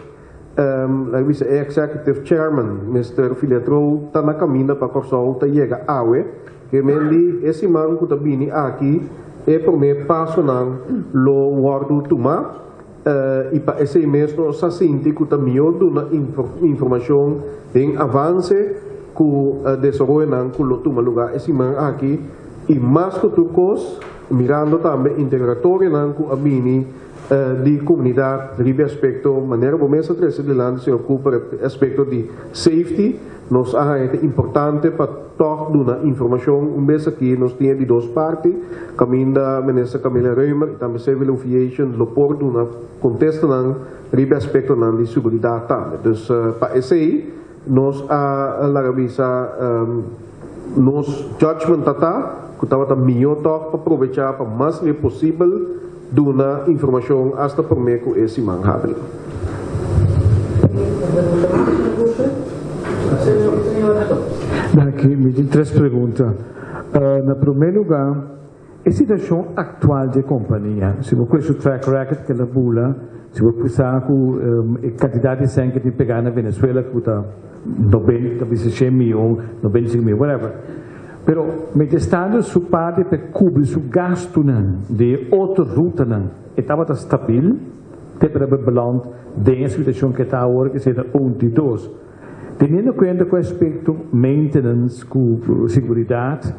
Laga bisa e Executive Chairman, Mister Filetrow, ta na kaminda pa Kòrsou ta yega awe. Ke men di e siman ku ta bini aki e promé pasonan lo wòrdu tumá i pa esei mes nos sa sinti ku ta mihó duna informashon den avanse ku desaroyonan ku lo tuma lugá e siman aki i mas ku tur kos mirando tambe integratorionan ku a bini di komunidat riba e aspekto manera bo mes a trese dilanti, señor Cooper, e aspekto di safety. Nos a haña ta importante pa tòg duna informashon un bes aki. Nos tin e di dos parti kaminda minister Camilla Römer i tambe Civil Aviation lo por duna kontestanan riba e aspektonan di seguridat tambe. Dus pa esei nos a laga bisa nos judgment ta ta ku tabata mihó tòg pa probechá pa mas lihé posibel duna informashon asta promé ku e siman habri. Danki. Mi tin tres pregunta. Na promé lugá, e situashon aktual di e kompania, si bo kue su track record ku el a bula, si bo sa ku e kantidat di sèn ku tin pegá na Venezuela ku ta 90, bisa 100 mion, 95 mion, whatever. Pero mientrastando su parti pa kubri su gastunan di e otro rutanan e tabata stabil, te pa beland den e situashon ku ta awor, ku ta un di dos. Teniendo kuenta ku aspekto maintenance, ku seguridat,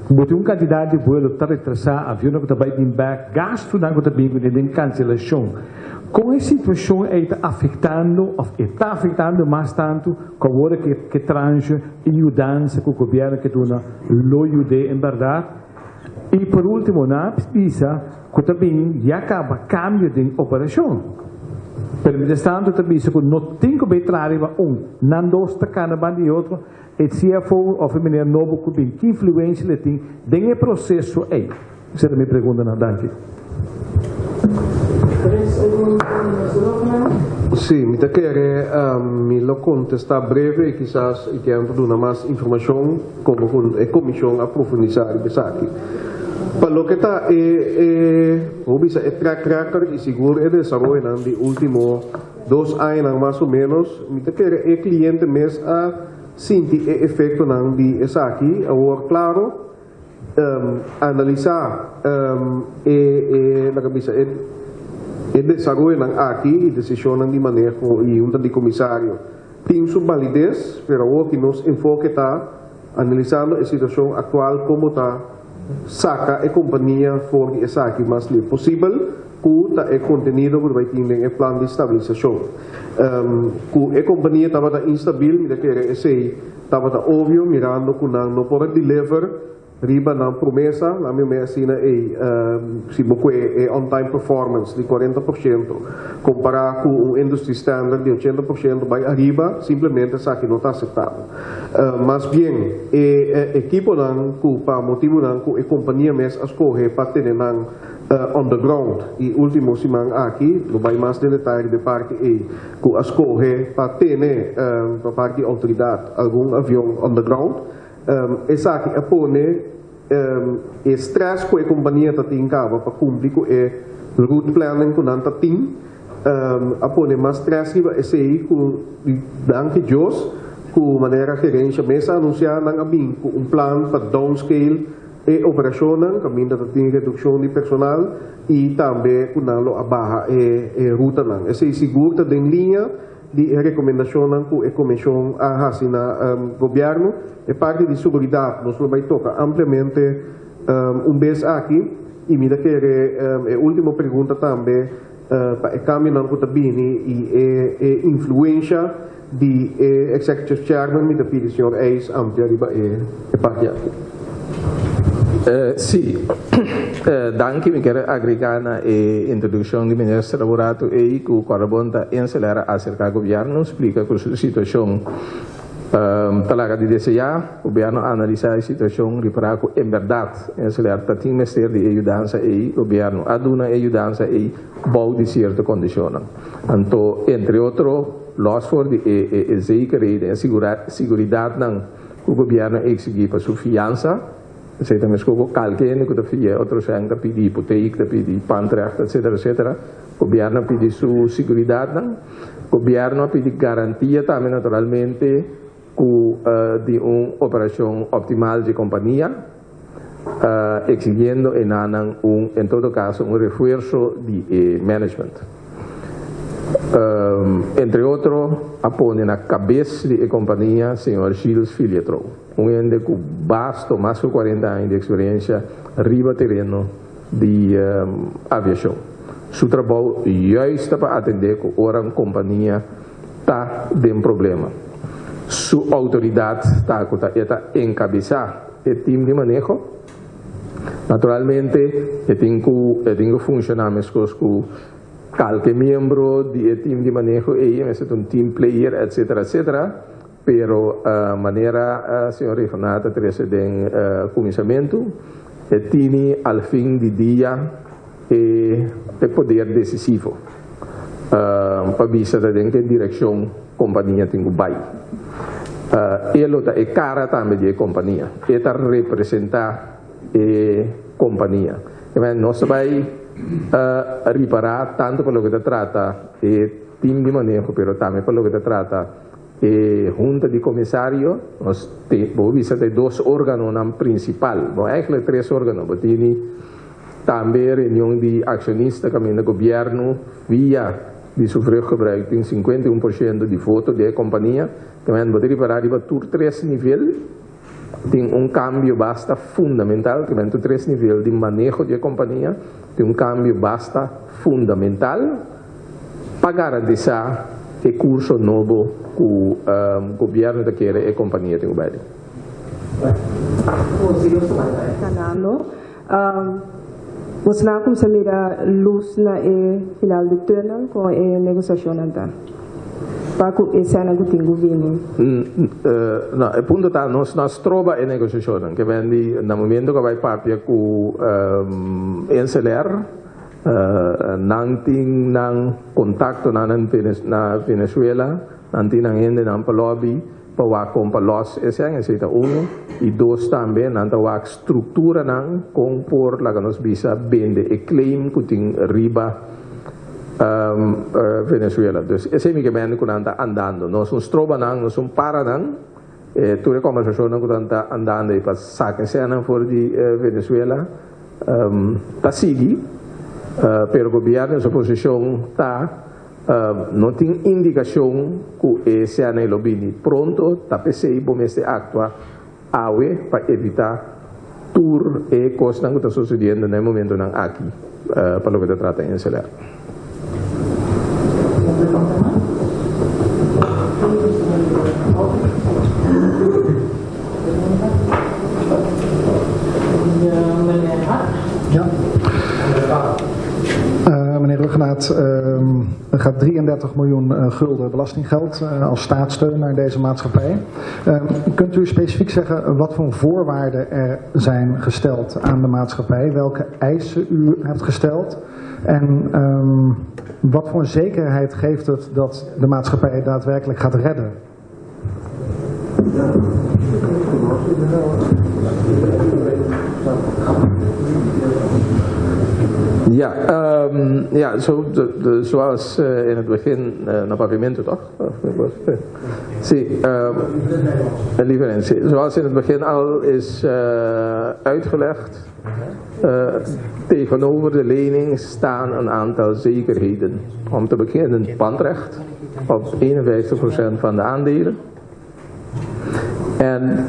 bo tin un kantidat di vuelo ta retrasá, avion ku ta bai bin bèk, gastunan ku ta bin den kanselashon. Kon e situashon ei ta afektando, òf e ta afektando mas tantu, ku awor ku tranche i yudansa ku gobièrnu ke duna lo yuda en bèrdat? I por último, nan a bisa ku ta bin ya kaba kambio di operashon. Pero mientrastantu ta bisa ku no tin ku bai traha riba un, nan dos ta kana banda di otro, e CFO òf e meneer nobo ku bin, ki influensia e tin den e proseso ei? Esei ta mi preguntanan, danki. Tres pregunta, minister Rhuggenaath. Sí, mi ta kere mi lo kontestá breve i kisas i tiempo duna mas informashon komo ku e komishon a profundisá riba esaki. Pa loke ta e bo bisa e track record i sigur e desaroyonan di último 2 añanan mas o ménos, mi ta kere e kliente mes a sinti e efektonan di esaki. Awor, klaro, analisá e laga bisa e desaroyonan aki i desishonnan di maneho i hunta di komisario tin su valides, pero awor ku nos enfoke ta analisando e situashon aktual, komo ta saka e kompania for di esaki mas lihé posibel, ku ta e kontenido ku bai tin den e plan di stabilisashon. Ku e kompania tabata instabil, mi ta kere esei tabata obvio mirando ku nan no por deliver. riba nan promesa, na mi mei asina ei, si bo kue e on time performance di 40% kompará ku un industry standard di 80% bai ariba, simplemente esaki no ta aseptabel. Mas bien e ekiponan ku pa motibunan ku e kompania mes a skohe pa tene nan on the ground i último siman aki, lo bai mas den detaye riba e parti ei, ku a skohe pa tene pa parti di outoridat algun avion on the ground. Esaki a pone e stress ku e kompania ta tin kaba pa kumpli ku e route planning ku nan ta tin, a pone mas stress riba esei ku danki Dios ku manera gerensha mes a anunsiá nan a bin ku un plan pa downscale e operashonnan kaminda ta tin redukshon di personal i tambe ku nan lo a baha e rutanan. Esei sigur ta den liña di e rekomendashonnan ku e komishon a hasi na gobièrnu. E parti di seguridat nos lo bai toka ampliamente un bes aki i mi ta kere e último pregunta tambe pa e kambionan ku ta bini i e influensha di e executive chairman mi ta pidi señor Eis amplia riba e parti aki. Sí. Danki. Mi kier agrega na e introduccion di Minister Laborato ey cu Corabon ta InselAir a acerca Gobierno splica cu su situacion ta laga di desea. Gobierno a analisa e situacion ripara cu en berdad InselAir ta tin mester di e yudansa ey. Gobierno a duna e yudansa ey bou di cierto condicionnan. Anto entre otro los for di e zekerheden e siguridadnan ku gobièrnu a eksigí pa su fiansa, esei ta meskos ku kalke hende ku ta fia otro sèn ta pidi hipoteek, ta pidi pandrecht, etsetera, etsetera. Gobièrnu a pidi su siguridatnan. Gobièrnu a pidi garantia tambe naturalmente ku di un operashon optimal dje kompania, eksigiendo enanan un, en todo kaso, un refuerso di e management. Entre otro a pone na kabes di e kompania señor Gilles Filiatrault, un hende ku basto mas ku 40 aña di eksperensha riba tereno di aviashon. Su trabou juist ta pa atendé ku ora un kompania ta den problema. Su outoridat ta ku ta e ta enkabesá e tim di maneho. Naturalmente e tin ku e tin ku funshoná meskos ku kalke miembro di e tim di maneho ei, e mester ta un team player etcetera etcetera, pero manera señor Regenat a trese den kuminsamentu e tini al fin di dia e e poder desisivo pa bisa ta den ke direkshon kompania tin ku bai. E lo ta e kara tambe di e kompania, e ta representá e kompania. Nos ta bai ripará tantu pa loke ta trata e tim di maneho pero tambe pa loke ta trata e hunta di komisario. Nos tin, bo por bisa ta e dos órganonan prinsipal, bo eigentlik tres órgano, bo tini tambe reunion di akshonista kaminda gobièrnu via di su vruchtgebruik tin 51% di voto di e kompania. Tambe bo ta ripará riba tur tres nivel. Tin un cambio basta fundamental, te mento tres nivel di maneho di e compania, tin un cambio basta fundamental pa garantisa e curso nobo cu gobierno ta kere e compania tin cu bay den. Ganando. Bosnan a kumsa mira lus na e final di tunnel kon e negosiashonnan ta pa ku e sènan ku tin ku bini? No, e punto ta nos no a stroba e negosiashonnan. Ke men di na momento ku a bai papia ku InselAir, nan tin nan kontaktonan na Venezuela, nan tin nan hendenan pa lobby. Pa wak kon pa los esei, esei ta unu. I dos tambe nan ta wak strukturanan kon por laga nos bisa bende e claim ku tin riba Venezuela. Dus esei mi ke mende ku nan ta andando. Nos no stroba nan, nos no para nan. Tur e kombersashonnan ku nan ta andando ei pa saka eseinan for di Venezuela ta sigui, pero gobièrnu su posishon ta. No tin indikashon ku e sènei lo bini pronto, ta p'esei bo mester aktua awe pa evitá tur e kosnan ku ta sosediendo na e momentonan aki pa loke ta trata InselAir. gaat, er gaat 33 miljoen gulden belastinggeld als staatssteun naar deze maatschappij. Kunt u specifiek zeggen wat voor voorwaarden er zijn gesteld aan de maatschappij? Welke eisen u hebt gesteld? En wat voor zekerheid geeft het dat de maatschappij daadwerkelijk gaat redden? Ja, ja zo, de, zoals in het begin na Papiamento toch? Sí, liever Zoals in het begin al is uitgelegd, tegenover de lening staan een aantal zekerheden. Om te beginnen pandrecht op 51% van de aandelen. En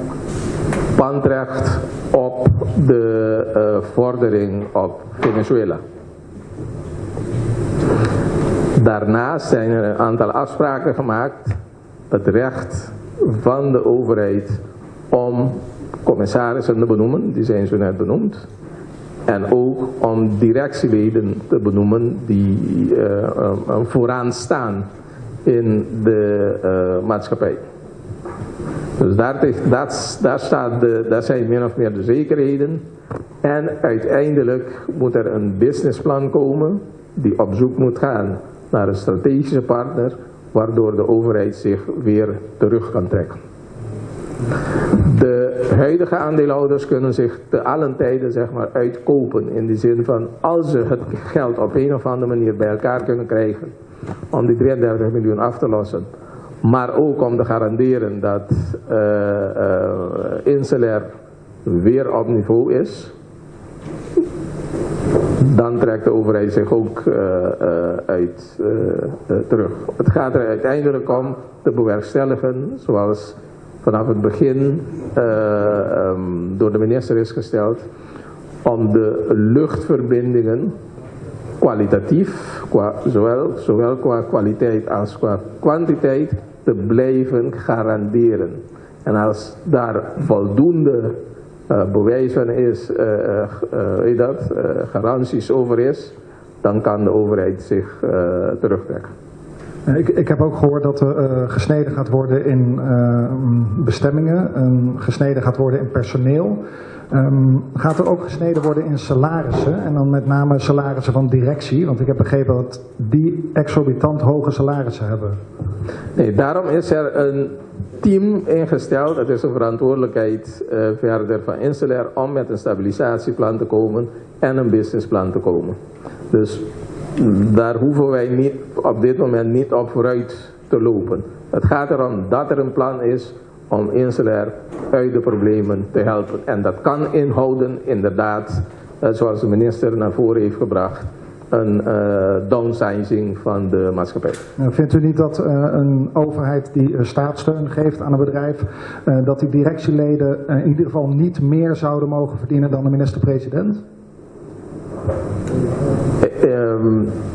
pandrecht op de vordering op Venezuela. Daarnaast zijn er een aantal afspraken gemaakt. Het recht van de overheid om commissarissen te benoemen, die zijn zo net benoemd. En ook om directieleden te benoemen die vooraan staan in de maatschappij. Dus daar zijn min of meer de zekerheden. En uiteindelijk moet er een businessplan komen die op zoek moet gaan naar een strategische partner, waardoor de overheid zich weer terug kan trekken. De huidige aandeelhouders kunnen zich te allen tijden zeg maar, uitkopen. In de zin van als ze het geld op een of andere manier bij elkaar kunnen krijgen om die 33 miljoen af te lossen. Maar ook om te garanderen dat InselAir weer op niveau is. Dan trekt de overheid zich ook uit terug. Het gaat er uiteindelijk om te bewerkstelligen zoals vanaf het begin door de minister is gesteld, om de luchtverbindingen kwalitatief, zowel qua kwaliteit als qua kwantiteit, te blijven garanderen. En als daar voldoende bewijs van is, weet dat, garanties over is, dan kan de overheid zich terugtrekken. Ik heb ook gehoord dat er gesneden gaat worden in bestemmingen, gesneden gaat worden in personeel. Gaat er ook gesneden worden in salarissen en dan met name salarissen van directie? Want ik heb begrepen dat die exorbitant hoge salarissen hebben. Nee, daarom is er een team ingesteld. Het is een verantwoordelijkheid verder van InselAir om met een stabilisatieplan te komen en een businessplan te komen. Dus daar hoeven wij niet, op dit moment niet op vooruit te lopen. Het gaat erom dat er een plan is om InselAir uit de problemen te helpen. En dat kan inhouden, inderdaad, zoals de minister naar voren heeft gebracht, een downsizing van de maatschappij. Vindt u niet dat een overheid die staatssteun geeft aan een bedrijf, dat die directieleden in ieder geval niet meer zouden mogen verdienen dan de minister-president?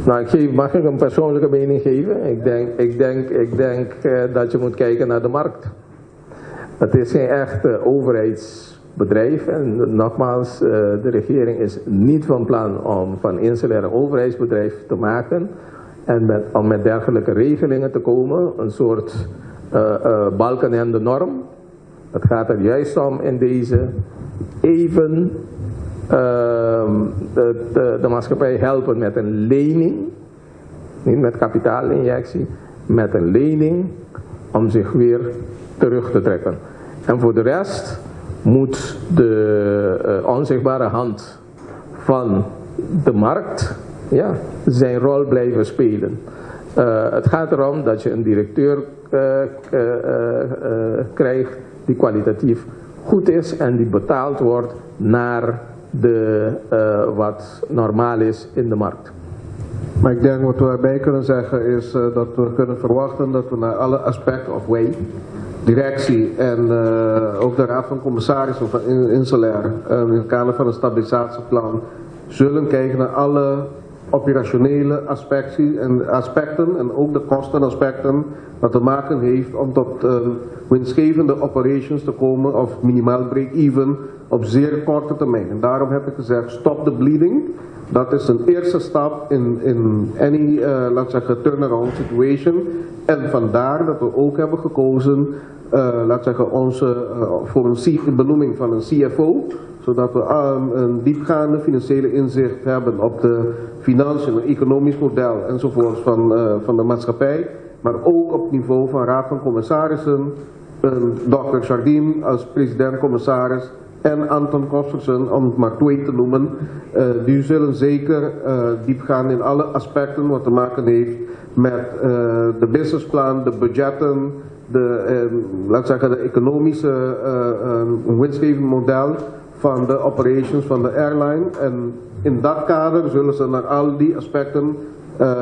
Nou, mag ik een persoonlijke mening geven? Ik denk dat je moet kijken naar de markt. Het is geen echt overheidsbedrijf en nogmaals, de regering is niet van plan om van InselAir een overheidsbedrijf te maken en om met dergelijke regelingen te komen, een soort Balkenende norm. Het gaat er juist om in deze even de maatschappij helpen met een lening, niet met kapitaalinjectie, met een lening om zich weer terug te trekken. En voor de rest moet de onzichtbare hand van de markt, ja, zijn rol blijven spelen. Het gaat erom dat je een directeur krijgt die kwalitatief goed is en die betaald wordt naar wat normaal is in de markt. Maar ik denk wat we erbij kunnen zeggen is dat we kunnen verwachten dat we naar alle aspecten, of wij, directie en ook de Raad van Commissarissen van InselAir, in het kader van het stabilisatieplan, zullen kijken naar alle operationele aspecten en ook de kostenaspecten wat te maken heeft om tot winstgevende operations te komen of minimaal break-even op zeer korte termijn. En daarom heb ik gezegd, stop the bleeding. Dat is een eerste stap in any, laat zeggen, turnaround situation. En vandaar dat we ook hebben gekozen, laat zeggen, onze, voor een benoeming van een CFO, zodat we een diepgaande financiële inzicht hebben op de financiën, het economisch model enzovoort van de maatschappij. Maar ook op niveau van Raad van Commissarissen, Dr. Jardim als president-commissaris en Anton Kostersen, om het maar twee te noemen, die zullen zeker diep gaan in alle aspecten wat te maken heeft met de businessplan, de budgetten, de, laat zeggen, de economische winstgevend model van de operations van de airline. En in dat kader zullen ze naar al die aspecten,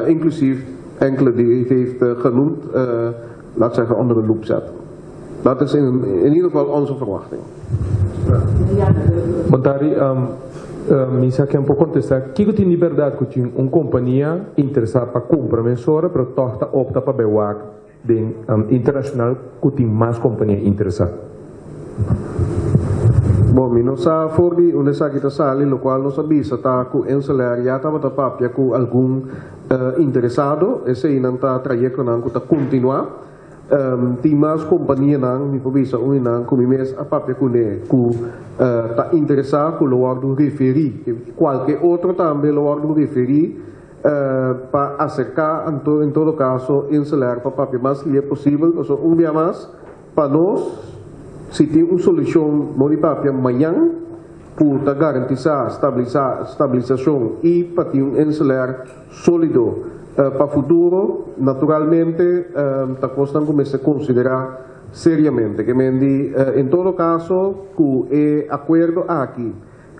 inclusief enkele die u heeft genoemd, laat zeggen, onder de loep zetten. Dat is in ieder geval onze verwachting. Bon tardi, mi sa ku por kontestá. Kiko tin di berdat ku tin un kompania interesá pa kumpra mesora, pero toch ta opta pa bai wak den internashonal ku tin mas kompania interesá? Bon, mi no sa for di unda esaki ta sali, lokual nos a bisa ta ku InselAir ya tabata papia ku algun interesado, eseinan ta trayektonan ku ta kontinuá. Tin mas kompanianan, mi por bisa un di nan ku mi mes a papia kuné ku ta interesá ku lo wòrdu referí, kualke otro tambe lo wòrdu referí pa aserká anto en todo kaso InselAir pa papia mas lihe posibel, pasobra un bia mas pa nos si tin un solushon no di papia mañan ku ta garantisá stabilisashon i pa tin un InselAir sólido pa futuro, naturalmente ta kosnan ku mester konsiderá seriamente. Ke men di en todo kaso ku e akuerdo aki,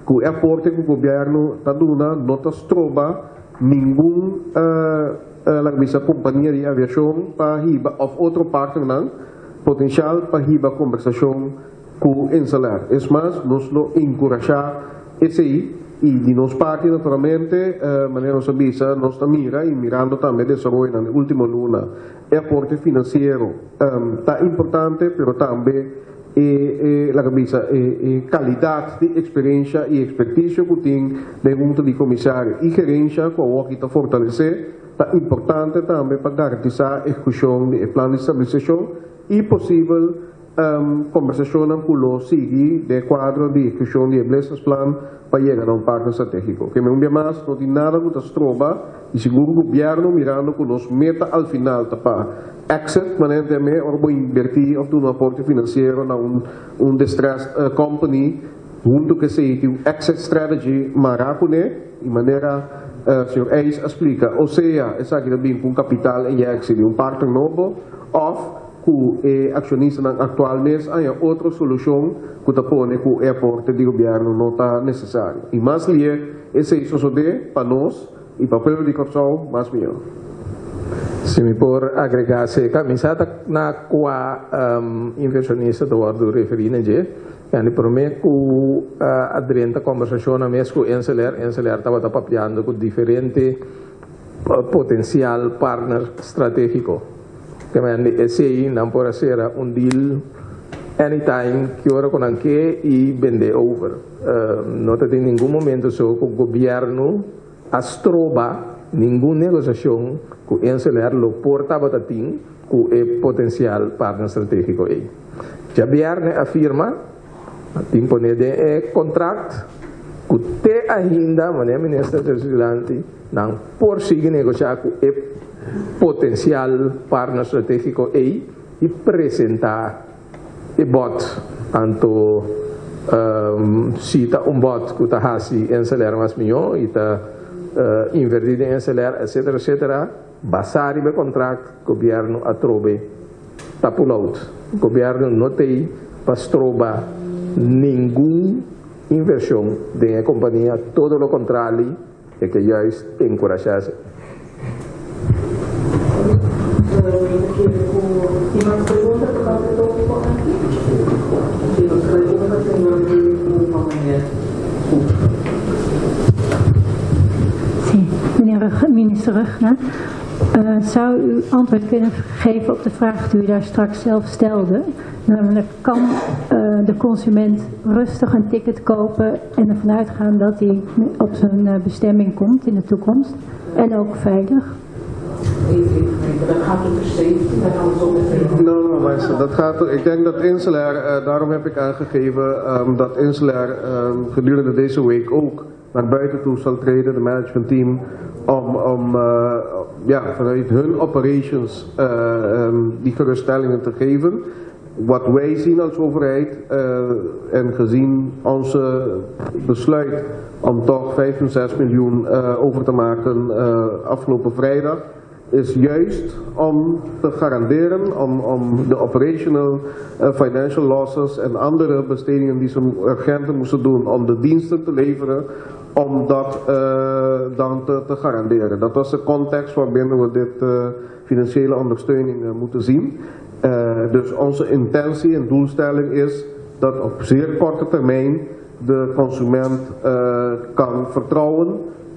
ku e aporte ku gobièrnu ta duna no ta stroba ningun laga bisa kompania di aviashon pa hiba òf otro partnernan potenshal pa hiba kombersashon ku InselAir. Es mas, nos lo enkurashá esei i di nos parti naturalmente, manera nos a bisa, nos ta mira i mirando tambe desaroyonan di último luna, e aporte finansiero ta importante, pero tambe e laga bisa e kalidat di eksperensha i ekspertisio ku tin den hunta di komisario i gerensha ku awoki ta fortalesé ta importante tambe pa garantisá ehekushon di e plan di stabilisashon i posibel Kombersashonnan ku lo sigui den e kuadro di ehekushon di e businessplan pa yega na un partner stratégiko. Keme un bia mas, no tin nada ku ta stroba i sigur gobièrnu mirando ku nos meta al final ta pa exit, manera ta yam'é, ora bo inbertí òf duna aporte finansiero na un un distressed company, huntu ku esei tin un exit strategy mará kuné i manera señor Eis a splika, osea esaki ta bin ku un kapital inyeksie di un partner nobo òf ku e akshonistanan aktual mes haña otro solushon ku ta pone ku e aporte di gobièrnu no ta nesesario. I mas lié esei sosodé pa nos i pa pueblo di Kòrsou, mas mihó. Si mi por agregá seka, mi sa ta na kua invershonista ta wòrdu referí na dje. Yandi promé ku a drenta kòmbersashonnan mes ku InselAir, InselAir tabata papiando ku diferente potensial partner stratégiko. Kemende esei nan por a sera un deal anytime ki ora ku nan ke i bende over. No ta tin ningun momento so ku gobièrnu a stroba ningun negosiashon ku InselAir lo por tabata tin ku e potensial partner stratégiko ei. Djabièrnè a firma, a tin pone den e kontrakt ku te ainda, manera minister Sergio Dilanti, nan por sigui negoshá ku e potensial partner stratégiko ei i presentá e bòt. Anto si ta un bòt ku ta hasi InselAir mas mihó i ta invertí den InselAir etcetera etcetera, basá riba e kontrakt gobièrnu atrobe ta pull out. Gobièrnu no t'ei pa stroba ningun invershon den e kompania, todo lo kontrali. E ke juist enkurashá esei. Sí, meneer. Minister Rugna. Eh, zou u antwoord kunnen geven op de vraag die u daar straks zelf stelde? Namelijk, kan eh, de consument rustig een ticket kopen en ervan uitgaan dat hij op zijn eh, bestemming komt in de toekomst? En ook veilig? Dat gaat over safety, daar gaan we zo meteen. No, no, maar dat gaat, ik denk dat Inselair, daarom heb ik aangegeven dat Inselair gedurende deze week ook naar buiten toe zal treden, de managementteam, om, ja, vanuit hun operations die geruststellingen te geven. Wat wij zien als overheid en gezien onze besluit om toch 5,6 miljoen over te maken afgelopen vrijdag, is juist om te garanderen, om de operational financial losses en andere bestedingen die ze urgent moesten doen om de diensten te leveren, om dat dan te garanderen. Dat was de context waarbinnen we dit financiële ondersteuning moeten zien. Dus onze intentie en doelstelling is dat op zeer korte termijn de consument kan vertrouwen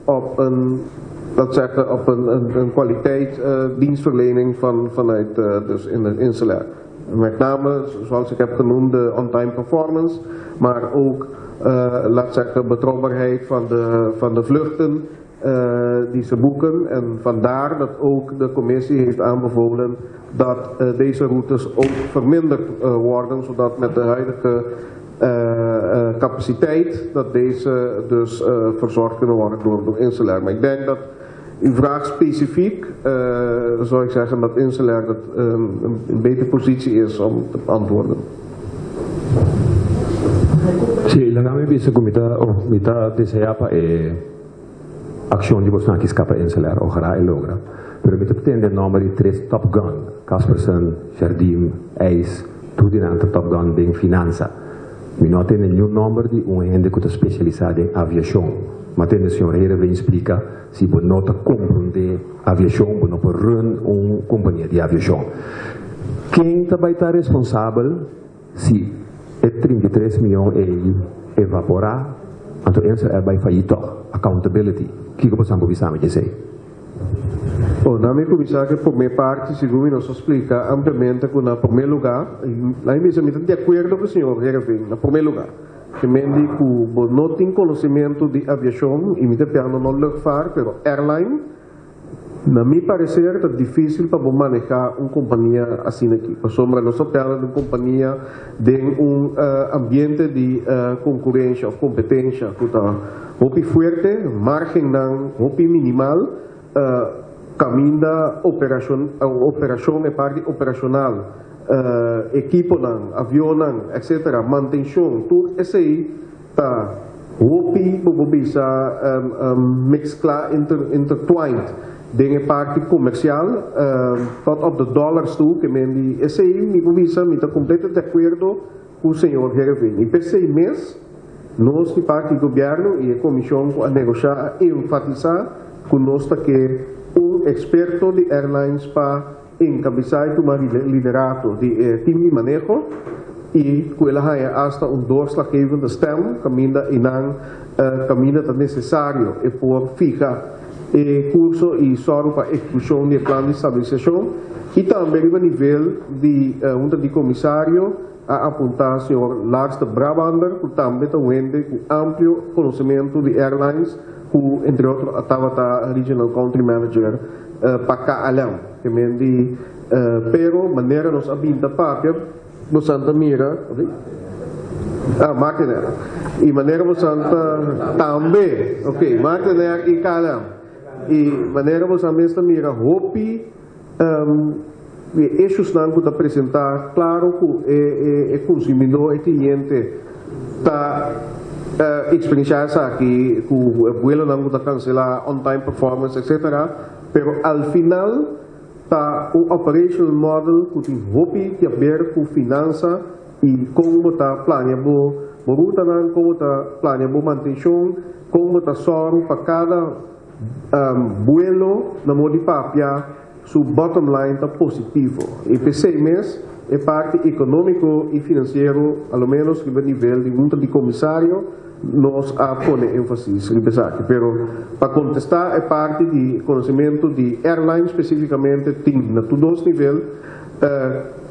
op een, dat zeggen, op een kwaliteit dienstverlening vanuit dus in de Inselair. Met name, zoals ik heb genoemd, de on-time performance, maar ook, laat zeggen, betrouwbaarheid van de vluchten die ze boeken. En vandaar dat ook de commissie heeft aanbevolen dat deze routes ook verminderd worden, zodat met de huidige capaciteit dat deze dus verzorgd kunnen worden door Inselair. Maar ik denk dat uw vraag specifiek, zou ik zeggen dat Inselair dat, een betere positie is om te beantwoorden. Si, laga mi bisa ku mi ta, oh, mi ta deseá pa e akshon di boso skapa Inselair, ojalá e logra. Pero mi ta tende nòmber di tres top gun, Caspersen, Jardim, IJs, tur di nan top gun den finansa. Mi no tin ningun nòmber di un hende ku ta spesialisá den aviashon. Ma tende señor Heerenveen splika, si bo no ta komprondé aviashon, bo no por run un kompania di aviashon. Ken ta bai ta responsabel si e 33 mion ei evaporá, anto Inselair bai fayit? Accountability. Kiko bo por bisa mi esei? Bom, na mi kuminsá ku pa mi parti, segun nos a splika ampliamente ku na promé lugá, ei mes mi ta di akuerdo ku señor Heerenveen, na promé lugá. Ke men di ku bo no tin konosementu di aviashon, i mi ta papiando no luchtvaart, pero airline, na mi pareser, ta difísil pa manehá un kompania asina aki. Pasobra nos ta papiando di un kompania den un ambiente di konkurensia òf kompetensia ku ta hopi fuerte, margen hopi minimal, kaminda operashon, e parti operashonal, ekiponan, avionnan, etc., mantenshon, tur esei ta hopi bo bisa meskla, intertwined den e parti komersial, tot op de dollars toe, ke men di esei mi por bisa mi ta kompleto di akuerdo ku señor Heerenveen. I p'esei mes, nos di parti di gobièrnu i e komishon a negoshá a enfatisá ku nos ta ke un eksperto di airlines pa enkabesá i tuma liderato di team di maneho i ku el a haya hasta un doorslaggevende stem kaminda einan kaminda ta nesesario e por fiha e kurso i sòru pa ehekushon di plan di stabilisashon i tambe riba nivel di hunta di komisario a apuntá señor Lars de Brabander, ku tambe ta hende ku amplio konosementu di airlines, ku entre otro tabata regional country manager pa KLM. Ke men di, pero manera nos a bin ta papia, nos ta mira, ah, Martinair. I manera nos ta tambe, ok, Martinair i KLM. I manera nos ta mira hopi issues nan ku ta presentá, klaro ku e konsumidó, e kliente ta eksperensiá esaki ku vuelo nan ta kanselá, on time performance, etc. Pero al final ta un operational model ku tin hopi di haber ku finansa i kon ta plania bo ruta nan, kon ta plania bo mantenshon, kon ta sòru pa kada vuelo na moda di papia su bottom line ta positivo. I p'esei mes, e parti ekonómiko i finansiero, al menos riba nivel di hunta di komisario, nos a pone énfasis riba esaki. Pero pa kontestá e parti di konosementu di airline spesífikamente tin na tur dos nivel.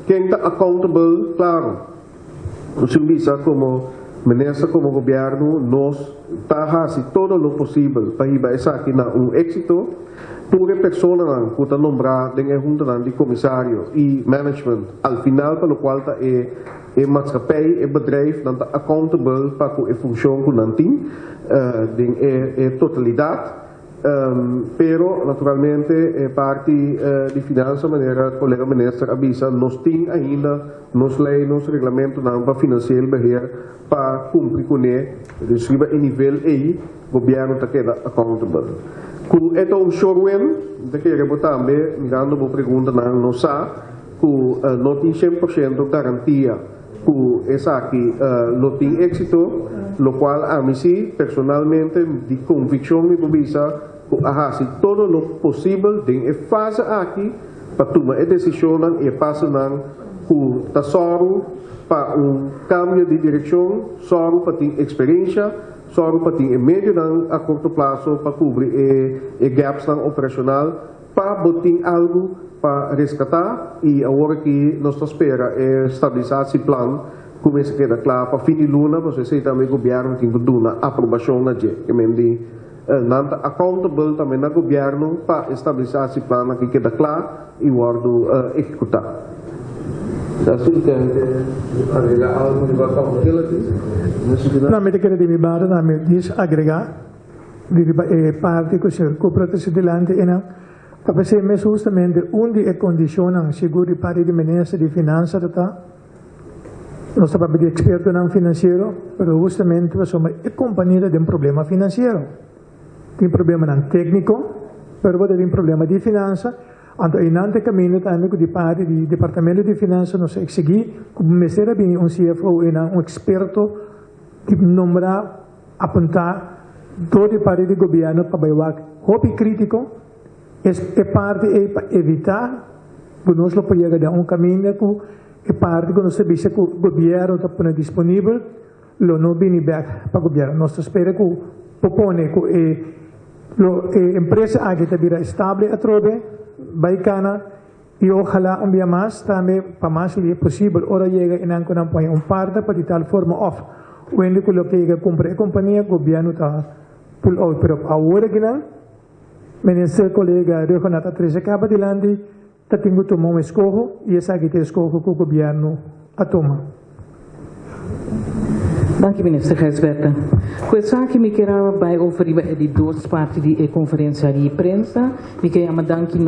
Ken ta accountable? Klaro, nos tin bisa komo minister, komo gobièrnu nos ta hasi todo lo posibel pa hiba esaki na un éksito. Tur e personanan ku ta nombrá den e huntanan di komisario i management al final pa lokual ta e e maatschappij, e bedrijf, nan ta accountable pa ku e funshon ku nan tin den e totalidat. Pero naturalmente e parti di finansa manera kolega minister a bisa nos tin ainda nos lei, nos reglamentonan pa financieel beheer pa kumpli kuné. Dus riba e nivel ei gobièrnu ta keda accountable. Ku e ta un sure win, mi ta kere bo tambe mirando bo preguntanan nos sa ku no tin 100% garantia ku esaki lo tin éksito, lokual ami sí personalmente di konvikshon mi por bisa ku a hasi todo lo posibel den e fase aki pa tuma e desishonnan i e pasonan ku ta sòru pa un kambio di direkshon, sòru pa tin eksperensha, sòru pa tin e medionan a korto plaso pa kubri e gapsnan operashonal pa bo tin algu pa reskatá i awor aki nos ta spera e stabilisatieplan ku mester keda kla pa fin di luna, pasobra esei tambe gobièrnu tin ku duna aprobashon na dje. Ke men di nan ta accountable tambe na gobièrnu pa e stabilisatieplan aki keda kla i wòrdu ehekutá. Agrega algu riba accountability? No, mi ta kere di mi banda tambe djis agregá riba e parti ku señor Cooper a trese dilanti einan. Ta p'esei mes hustamente un di e kondishonnan sigur di parti di Minister di Finansa ta ta, nos ta papia di ekspertonan finansiero, pero hustamente pasobra e kompania ta den problema finansiero. Tin problemanan tékniko, pero bo ta tin problema di finansa, anto einan ta e kaminda tambe ku di parti di Departamento di Finansa nos a eksigí ku mester a bini un CFO einan, un eksperto di nombrá, apuntá dor di parti di gobièrnu pa bai wak hopi krítiko es e parti ei pa evitá ku nos lo por yega den un kaminda ku e parti ku nos ta bisa ku gobièrnu ta pone disponibel lo no bini bèk pa gobièrnu. Nos ta spera ku por pone ku e lo e empresa aki ta bira estable atrobe bai kana i ojalá un bia mas tambe pa mas lihe posibel ora yega enan ku nan pone un parta pa di tal forma òf wende ku loke yega kumpra e kompania gobièrnu ta pull out pero awor akinan Minister kolega Rhuggenaath a trese kaba dilanti ta tin ku tuma un eskoho i esaki ta e eskoho ku gobièrnu a tuma. Danki Minister Gijsbertha. Ku esaki mi kier a bai over riba e di dos parti di e konferensia di prensa. Mi ke yama danki na.